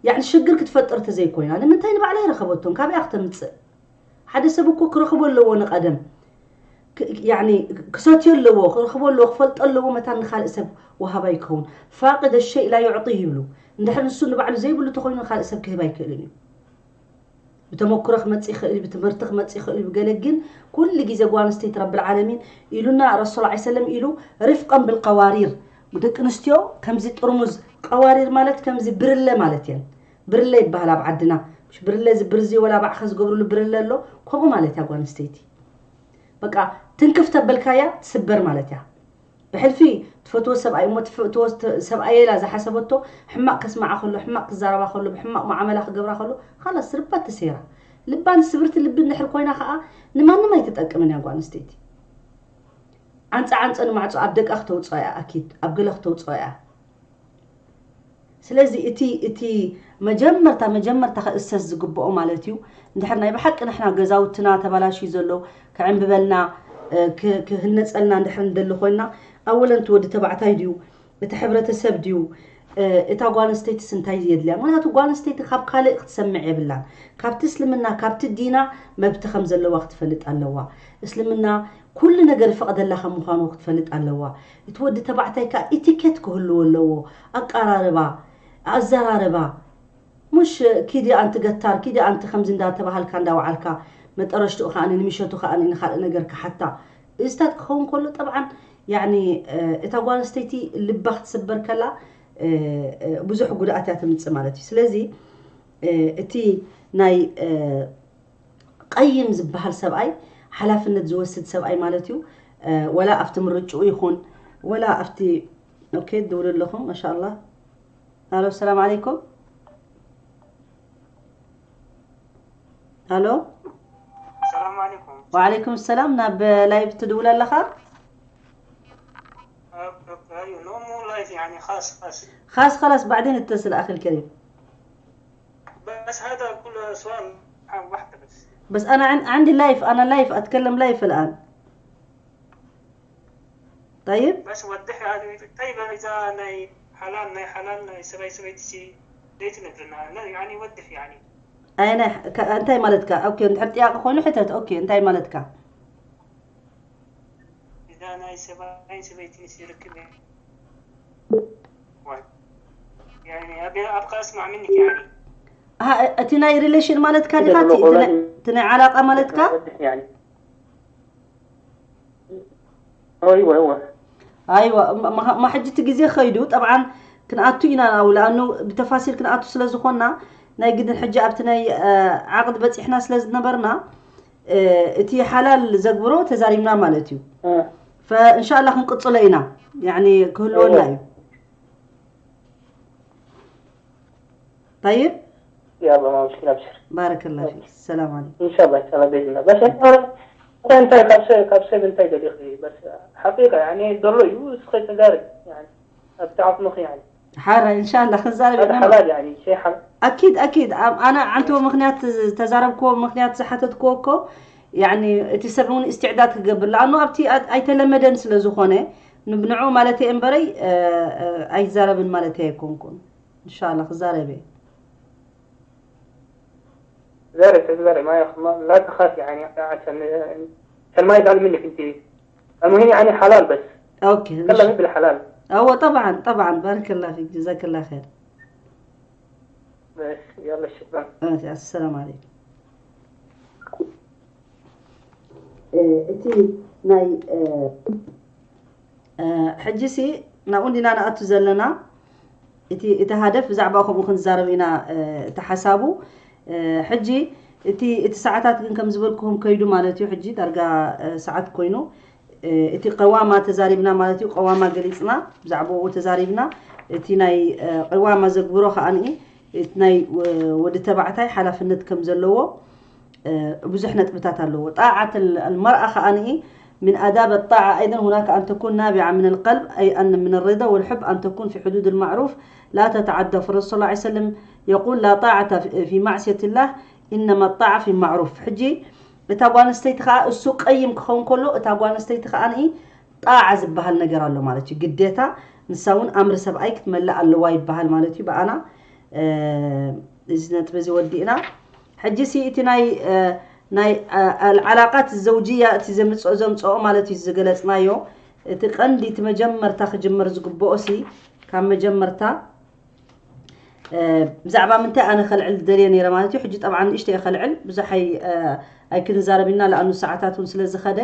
ያዕኒ ሽግር ክትፈጥር ተዘይኮይና ንምንታይ ንባዕላ ይረኸበቶም? ካበይ እያ ክተምፅእ? ሓደ ሰብ እኮ ክረኽቦ ኣለዎ ንቐደም። ክ- ያዕኒ ክሰትዮ ኣለዎ፣ ክረኽቦ ኣለዎ፣ ክፈልጦ ኣለዎ መታን ንኻልእ ሰብ ወሃባይ ክኸውን። ፋቅደ ሸይ ላ ዩዕጢ ይብሉ። እንድሕር ንሱ ንባዕሉ ዘይብሉ ተኾይኑ ካልእ ሰብ ክህብ ኣይክእልን እዩ። ብተመክሮ ክመጽእ ይኽእል እዩ፣ ብትምህርቲ ክመጽእ ይኽእል እዩ፣ ብገለ ግን ኩሉ ግዜ ጓል ኣንስተይቲ ረብል ዓለሚን ኢሉና ረሱል ዓ ሰለም ኢሉ ሪፍቀን ብልቀዋሪር፣ ደቂ ኣንስትዮ ከምዚ ጥርሙዝ፣ ቀዋሪር ማለት ከምዚ ብርለ ማለት እየን። ብርለ ይበሃል ኣብ ዓድና። ምሽ ብርለ እዚ ብርዚ ወላ ባዕኸ ዝገብርሉ ብርለ ኣሎ፣ ከምኡ ማለት እያ ጓል ኣንስተይቲ። በቃ ትንክፍ ተበልካያ ትስበር ማለት እያ። ብሕልፊ ትፈትዎ ሰብኣይ እሞ ትፈትዎ ሰብኣየ ኢላ ዝሓሰበቶ ሕማቕ ከስምዓ ከሎ፣ ሕማቕ ክዛረባ ከሎ፣ ብሕማቕ መዓመላ ክገብራ ከሎ፣ ኻላስ ርባ ተሰይራ። ልባን ስብርቲ ልቢ እንድሕር ኮይና ኸዓ ንማንም ኣይትጠቅምን እያ ጓል ኣንስተይቲ። ዓንፃ ዓንፀ ንማዕፆ ኣብ ደቃ ክተውፅኦ እያ፣ ኣኪድ ኣብ ገለ ክተውፅኦ እያ። ስለዚ እቲ እቲ መጀመርታ መጀመርታ ክእሰስ ዝግብኦ ማለት እዩ። እንድሕር ናይ ብሓቂ ንሕና ገዛውትና ተባላሽዩ ዘሎ ክዕንብበልና እ፣ ክ- ክህነፀልና እንድሕር ንደሊ ኮይና ኣወለን እቲ ወዲ ተባዕታይ ድዩ እቲ ሕብረተሰብ ድዩ እ፣ እታ ጓል ኣንስተይትስ እንታይ የድልያ? ምክንያቱ ጓል ኣንስተይቲ ካብ ካልእ ክትሰምዕ የብላን። ካብቲ እስልምና ካብቲ ዲና መብቲ ከም ዘለዋ ክትፈልጥ ኣለዋ። እስልምና ኩሉ ነገር ይፈቕደላ ከም ምዃኑ ክትፈልጥ ኣለዋ። እቲ ወዲ ተባዕታይ ከዓ ኢቲኬት ክህልዎ ኣለዎ። ኣቀራርባ፣ ኣዘራርባ፣ ሙሽ ኪዲ ኣንቲ ገታር ኪዲ ኣንቲ ከምዚ እንዳተባሃልካ እንዳወዓልካ መጠረሽትኡ ከዓ ንምሸቱ ከዓ ንካልእ ነገር ክሓታ እዚታት ክኸውን ከሎ ጠብዓን ያኒ እታ ጓል ኣንስተይቲ ልባ ክትስበር ከላ ብዙሕ ጉድኣት እያ ትምፅእ ማለት እዩ። ስለዚ እቲ ናይ ቀይም ዝበሃል ሰብኣይ ሓላፍነት ዝወስድ ሰብኣይ ማለት እዩ። ወላ ኣብቲ ምርጭኡ ይኹን ወላ ኣብቲ ኦኬ ትድውሉ ኣለኹም ማሻ ኣላህ። ኣሎ ሰላም ዓለይኩም። ኣሎ ሰላም ዓለይኩም። ወዓለይኩም ሰላም። ናብ ላይቭ ትድውል ኣለኻ? خاص خلاص بعدين اتصل أخي الكريم. بس هذا كل سؤال واحدة بس. بس أنا عن- عندي لايف، أنا لايف أتكلم لايف الآن. طيب. بس وضح يعني طيب إذا ናይ ሓላል ናይ ሓላል ናይ ሰብኣይ ሰበይቲ ሲ ዘይትነግርና ነ- يعني وضح يعني ኣይ ናይ ከ- እንታይ ማለትካ? ኦኬ እንድሕር ጥያቄ ኮይኑ ሕተት። ኦኬ እንታይ ማለትካ? إذا ናይ ሰብኣይ ሰበይቲ ሲ ርክብ يعني أبي أبقى أسمع منك يعني. እቲ ናይ relation ማለትካ ዲኻ? እቲ ናይ ዓላቃ ማለትካ? ኣይወ ኣይወ ኣይዋ። ማሕጂ እቲ ግዜ ኸይዱ ጠብዓን ክንኣቱ ኢና ናው ለኣኑ ብተፋሲል ክንኣቱ ስለ ዝኾንና ናይ ግድን ሕጂ ኣብቲ ናይ ዓቕድ በፂሕና ስለ ዝነበርና እቲ ሓላል ዘግብሮ ተዛሪብና ማለት እዩ። ፈእንሻላ ክንቅፅሎ ኢና። ክህልወና እዩ። طيب يلا ما مشكلة أبشر. بارك الله فيك. السلام عليكم. إن شاء الله إن شاء الله بإذن الله. بس أنت أنت كابسة كابسة بنتي دليخي بس حقيقة يعني دلو يو سخي تزاري يعني أبتعرف مخي يعني حارة إن شاء الله خنزارة هذا حلال يعني شيء حلال. أكيد أكيد أنا عنتو مخنيات تزارب كو مخنيات صحة كوكو يعني تسبعون استعداد كقبل لأنه أبتي أي تلمدن سلزوخونة نبنعو مالتي إمبري أي زارب مالتي يكون كون. إن شاء الله خزارة بي. زارع تزارع ما يخ ما لا تخاف يعني عشان عشان ما يزعل منك انت. المهم يعني حلال بس. اوكي. تكلمي بالحلال. هو طبعا طبعا بارك الله فيك جزاك الله خير. بس يلا شكرا. السلام عليكم. እቲ ናይ ሕጂ ሲ ናብኡ እንዲና ንኣቱ ዘለና። እቲ እቲ ሃደፍ ብዛዕባ ከምኡ ክንዛረብ ኢና። እቲ ሓሳቡ ሕጂ እቲ እቲ ሰዓታት ግን ከም ዝበልኩኹም ከይዱ ማለት እዩ። ሕጂ ዳርጋ ሰዓት ኮይኑ እቲ ቀዋማ ተዛሪብና ማለት እዩ። ቀዋማ ገሊፅና ብዛዕባኡ ተዛሪብና። እቲ ናይ ቀዋማ ዘግብሮ ከዓኒ እቲ ናይ ወዲ ተባዕታይ ሓላፍነት ከም ዘለዎ ብዙሕ ነጥብታት ኣለዎ። ጣዓት المرأة ከዓኒ من آداب الطاعة أيضا هناك أن تكون نابعة من القلب أي أن من الرضا والحب أن تكون في حدود المعروف لا تتعدى فالرسول صلى الله عليه وسلم يقول لا طاعة في معصية الله إنما الطاعة في المعروف. ሕጂ እታ ጓል ኣንስተይቲ ከዓ እሱ ቀይም ክኸውን ከሎ እታ ጓል ኣንስተይቲ ከዓ ጣዓ ዝበሃል ነገር ኣሎ ማለት እዩ። ግዴታ ንሳ እውን ኣምሪ ሰብኣይ ክትመልእ ኣለዋ ይበሃል ማለት እዩ። ብኣና እዚ ነጥቢ እዚ ወዲእና። ሕጂ ሲ እቲ ናይ ናይ ዓላቃት ዘውጅያ እቲ ዘምፅኦ ዘምፅኦ ማለት እዩ ዝገለፅናዮ። እቲ ቀንዲ እቲ መጀመርታ ክጅመር ዝግብኦ ሲ ካብ መጀመርታ ብዛዕባ ምንታይ ኣነ ከልዕል ዝደልየ ነይረ ማለት እዩ። ሕጂ ጠብዓ ንእሽተይ ከልዕል ብዙሕ ኣይክንዛረብ ኢና ለኣኑ ሰዓታት እውን ስለ ዝኸደ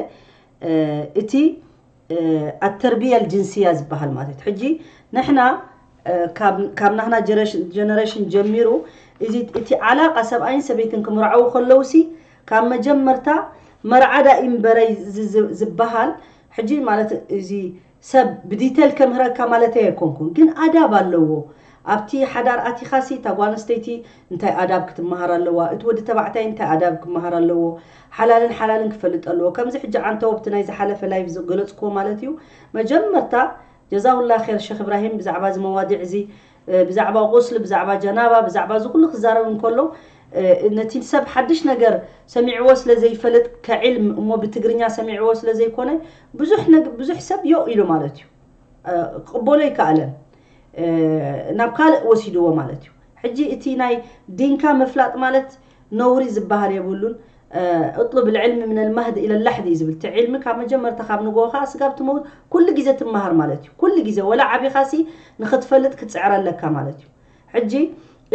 እቲ ኣተርብያ ልጅንስያ ዝበሃል ማለት እዩ። ሕጂ ንሕና ካብ ናህና ጀነሬሽን ጀሚሩ እዚ እቲ ዓላቃ ሰብኣይን ሰበይትን ክምርዓው ከለውሲ ካብ መጀመርታ መርዓዳ ኢምበረይ ዝበሃል ሕጂ ማለት እዚ ሰብ ብዲቴል ከምህረካ ማለተይ ኣይኮንኩን፣ ግን ኣዳብ ኣለዎ። ኣብቲ ሓዳር ኣቲኻሲ እታ ጓል ኣንስተይቲ እንታይ ኣዳብ ክትመሃር ኣለዋ፣ እቲ ወዲ ተባዕታይ እንታይ ኣዳብ ክመሃር ኣለዎ፣ ሓላልን ሓላልን ክፈልጥ ኣለዎ። ከምዚ ሕጂ ዓንተው ኣብቲ ናይ ዝሓለፈ ላይቭ ዝገለፅክዎ ማለት እዩ። መጀመርታ ጀዛሁላ ኸይር ሸኽ እብራሂም ብዛዕባ እዚ መዋዲዕ እዚ ብዛዕባ ቁስሊ፣ ብዛዕባ ጀናባ፣ ብዛዕባ እዚ ኩሉ ክዛረብ እንከሎ ነቲ ሰብ ሓድሽ ነገር ሰሚዕዎ ስለ ዘይፈልጥ ከዒልም እሞ ብትግርኛ ሰሚዕዎ ስለ ዘይኮነ ብዙሕ ሰብ ዮ ኢሉ ማለት እዩ። ክቕበሎ ይከኣለን ናብ ካልእ ወሲድዎ ማለት እዩ። ሕጂ እቲ ናይ ዲንካ ምፍላጥ ማለት ነውሪ ዝበሃል የብሉን። እጥሉብ ልዕልሚ ምን ልማህድ ኢለ ላሕድ እዩ ዝብል እቲ ዕልሚ ካብ መጀመርታ ካብ ንግሆ ከዓ ስጋብ ትመውት ኩሉ ግዜ ትመሃር ማለት እዩ። ኩሉ ግዜ ወላ ዓቢኻሲ ንክትፈልጥ ክትፅዕር ኣለካ ማለት እዩ። ሕጂ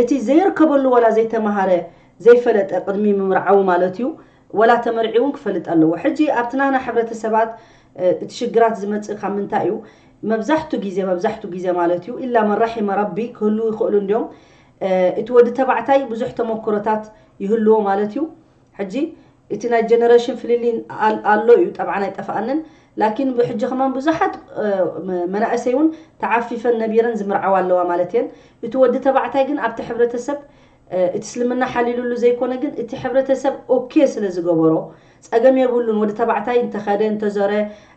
እቲ ዘይርከበሉ ወላ ዘይተመሃረ ዘይፈለጠ ቅድሚ ምምርዓው ማለት እዩ ወላ ተመርዒ እውን ክፈልጥ ኣለዎ። ሕጂ ኣብቲ ናና ሕብረተሰባት እቲ ሽግራት ዝመፅእ ካብ ምንታይ እዩ? መብዛሕቱ ግዜ መብዛሕቱ ግዜ ማለት እዩ ኢላ መን ራሒመ ረቢ ክህልው ይኽእሉ እንዲዮም። እቲ ወዲ ተባዕታይ ብዙሕ ተመክሮታት ይህልዎ ማለት እዩ። ሕጂ እቲ ናይ ጀነሬሽን ፍልልይ ኣሎ እዩ ጠብዓን ኣይጠፍኣንን። ላኪን ብሕጂ ከማን ብዙሓት መናእሰይ እውን ተዓፊፈን ነቢረን ዝምርዓዋ ኣለዋ ማለት እየን። እቲ ወዲ ተባዕታይ ግን ኣብቲ ሕብረተሰብ እቲ እስልምና ሓሊሉሉ ዘይኮነ ግን እቲ ሕብረተሰብ ኦኬ ስለ ዝገበሮ ፀገም የብሉን። ወዲ ተባዕታይ እንተኸደ እንተዞረ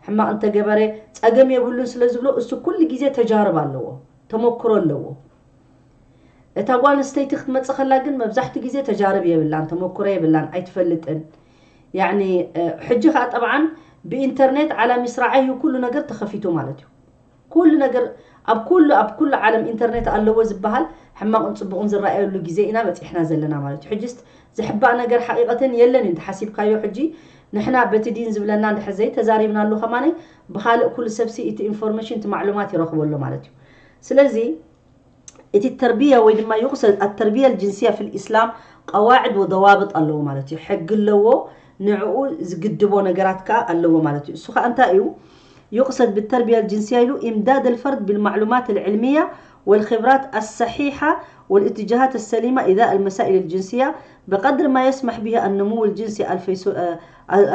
ሕማቕ እንተገበረ ፀገም የብሉን ስለ ዝብሎ እሱ ኩሉ ግዜ ተጃርብ ኣለዎ፣ ተመክሮ ኣለዎ። እታ ጓል ኣንስተይቲ ክትመፅእ ከላ ግን መብዛሕትኡ ግዜ ተጃርብ የብላን፣ ተመክሮ የብላን፣ ኣይትፈልጥን። ያኒ ሕጂ ከዓ ጠብዓን ብኢንተርኔት ዓላ ሚስራዓይ እዩ ኩሉ ነገር ተኸፊቱ ማለት እዩ። ኩሉ ነገር ኣብ ኩሉ ኣብ ኩሉ ዓለም ኢንተርኔት ኣለዎ ዝበሃል ሕማቕን ፅቡቕን ዝረኣየሉ ግዜ ኢና በፂሕና ዘለና ማለት እዩ። ሕጅስ ዝሕባእ ነገር ሓቂቐተን የለን እዩ እንተሓሲብካዮ። ሕጂ ንሕና በቲ ዲን ዝብለና እንድሕር ዘይተዛሪብናሉ ከማነይ ብኻልእ ኩሉ ሰብሲ እቲ ኢንፎርሜሽን እቲ ማዕሉማት ይረኽበሉ ማለት እዩ። ስለዚ እቲ ተርቢያ ወይ ድማ ይቕሰድ ኣተርቢያ ልጅንስያ ፊል ኢስላም ቀዋዕድ ወደዋብጥ ኣለዎ ማለት እዩ። ሕጊ ኣለዎ፣ ንዕኡ ዝግድቦ ነገራት ከኣ ኣለዎ ማለት እዩ። እሱ ከኣ እንታይ እዩ? يقصد بالتربية الجنسية له إمداد الفرد بالمعلومات العلمية والخبرات الصحيحة والاتجاهات السليمة إذا المسائل الجنسية بقدر ما يسمح به النمو الجنسي الفيسو- آه،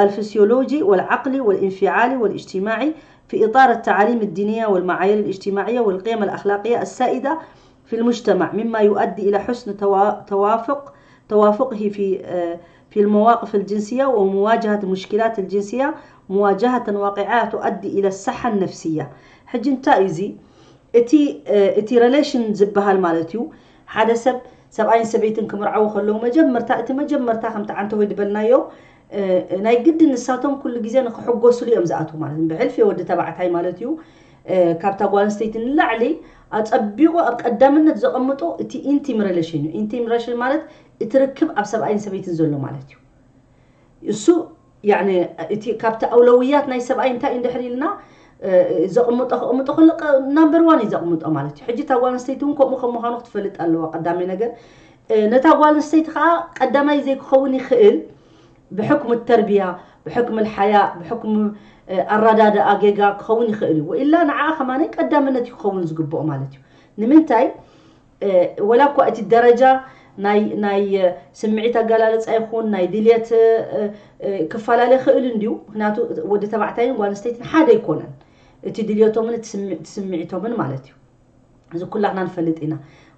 الفسيولوجي والعقلي والانفعالي والاجتماعي في إطار التعاليم الدينية والمعايير الاجتماعية والقيم الأخلاقية السائدة في المجتمع، مما يؤدي إلى حسن توا- توافق توافقه في آه، في المواقف الجنسية ومواجهة المشكلات الجنسية مواجهة واقعية تؤدي إلى الصحة النفسية. ሕጂ እንታይ እዩ እዚ? እቲ እቲ relation ዝበሃል ማለት እዩ። ሓደ ሰብ ሰብኣይን ሰበይትን ክምርዓው ከለዉ መጀመርታ እቲ መጀመርታ ከምቲ ዓንተ ወይ ዝበልናዮ ናይ ግዲ ንሳቶም ኩሉ ግዜ ንክሕጎስሉ እዮም ዝኣትዉ ማለት እዩ። ብሕልፊ ወዲ ተባዕታይ ማለት እዩ። ካብታ ጓል ኣንስተይቲ ንላዕሊ ኣጸቢቑ ኣብ ቀዳምነት ዘቐምጦ እቲ ኢንቲም relation እዩ። ኢንቲም relation ማለት እቲ ርክብ ኣብ ሰብኣይን ሰበይትን ዘሎ ማለት እዩ። እሱ ያኒ እቲ ካብቲ ኣውለውያት ናይ ሰብኣይ እንታይ እንድሕር ኢልና ዘቕምጦ ክቕምጦ ከሎ number one እዩ ዘቕምጦ ማለት እዩ። ሕጂ እታ ጓል ኣንስተይቲ እውን ከምኡ ከም ምዃኑ ክትፈልጥ ኣለዋ። ቀዳማይ ነገር ነታ ጓል ኣንስተይቲ ከዓ ቀዳማይ ዘይክኸውን ይኽእል ብሕክም ተርቢያ ብሕክም ልሓያ ብሕክም ኣረዳድኣ ጌጋ ክኸውን ይኽእል እዩ። ወኢላ ንዓ ከማነይ ቀዳምነት እዩ ክኸውን ዝግብኦ ማለት እዩ። ንምንታይ ወላ እኳ እቲ ደረጃ ናይ ናይ ስምዒት ኣገላልፃ ይኹን ናይ ድልየት ክፈላለ ይኽእል እንድዩ። ምክንያቱ ወዲ ተባዕታይን ጓል ኣንስተይትን ሓደ ኣይኮነን እቲ ድልየቶምን እቲ ስምዒቶምን ማለት እዩ። እዚ ኩላትና ንፈልጥ ኢና።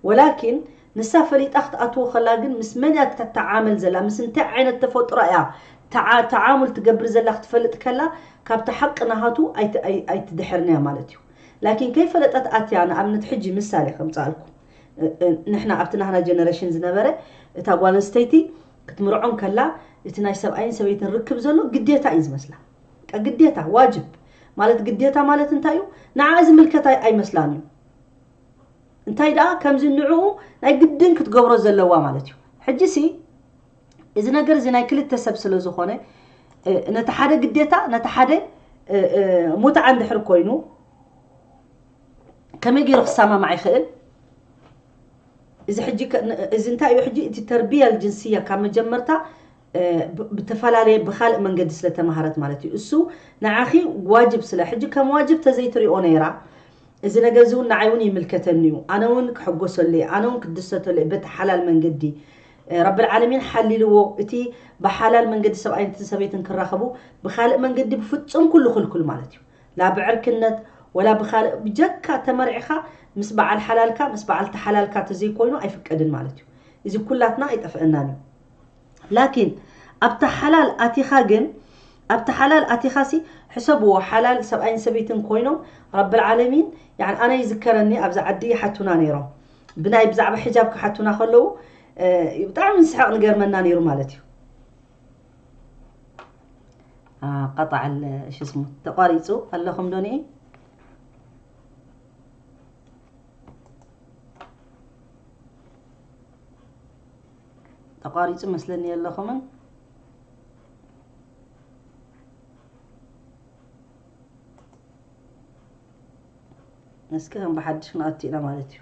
ወላኪን ንሳ ፈሊጣ ክትኣትዎ ከላ ግን ምስ መን እያ ተተዓመል ዘላ ምስ እንታይ ዓይነት ተፈጥሮ እያ ተዓሙል ትገብር ዘላ ክትፈልጥ ከላ ካብቲ ሓቂ ናሃቱ ኣይትድሕርን እያ ማለት እዩ። ላኪን ከይፈለጠት ኣትያ ንኣብነት ሕጂ ምሳሌ ከምፃልኩ ንሕና ኣብቲ ናህና generation ዝነበረ እታ ጓል ኣንስተይቲ ክትምርዖም ከላ እቲ ናይ ሰብኣይን ሰበይትን ርክብ ዘሎ ግዴታ እዩ ዝመስላ። ግዴታ ዋጅብ ማለት ግዴታ ማለት እንታይ እዩ? ንዓ ዝምልከት ኣይመስላን እዩ። እንታይ ደኣ ከምዚ ንዕኡ ናይ ግድን ክትገብሮ ዘለዋ ማለት እዩ። ሕጂ ሲ እዚ ነገር እዚ ናይ ክልተ ሰብ ስለ ዝኾነ ነቲ ሓደ ግዴታ ነቲ ሓደ ሙትዓ እንድሕር ኮይኑ ከመይ ገይሩ ክሰማማዕ ይኽእል? እዚ ሕጂ እዚ እንታይ እዩ ሕጂ እቲ ተርቢያ ልጅንስያ ካብ መጀመርታ ብተፈላለየ ብካልእ መንገዲ ስለተማሃረት ማለት እዩ። እሱ ንዓኺ ዋጅብ ስለ ሕጂ ከም ዋጅብ ተዘይትሪኦ ነይራ እዚ ነገር እዚ እውን ንዓይ እውን ይምልከተኒ እዩ። ኣነ እውን ክሕጎሰሉ እየ። ኣነ እውን ክድሰተሉ እየ በቲ ሓላል መንገዲ። ረብል ዓለሚን ሓሊልዎ እቲ ብሓላል መንገዲ ሰብኣይን ሰበይትን ክራኸቡ ብካልእ መንገዲ ብፍጹም ኩሉ ክልኩል ማለት እዩ። ላ ብዕርክነት ወላ ብካልእ ብጀካ ተመርዕኻ ምስ በዓል ሓላልካ ምስ በዓል ተሓላልካ ተዘይኮይኑ ኣይፍቀድን ማለት እዩ። እዚ ኩላትና ኣይጠፍአናን እዩ። ላኪን ኣብቲ ሓላል ኣቲኻ ግን ኣብቲ ሓላል ኣቲኻሲ ሕሰብዎ ሓላል ሰብኣይን ሰበይትን ኮይኖም ረብል ዓለሚን ያኒ ኣነ ይዝከረኒ ኣብዚ ዓዲ ይሓቱና ነይሮም ብናይ ብዛዕባ ሕጃብ ክሓቱና ከለዉ ብጣዕሚ ንስሕቕ ንገርመና ነይሩ ማለት እዩ። ቀጣዕል ሽስሙ ተቋሪፁ ኣለኹም ዶ ንኢ ተቋሪፁ መስለኒ የለኹምን። እስኪ ከም ብሓድሽ ክንኣቱ ኢና ማለት እዩ።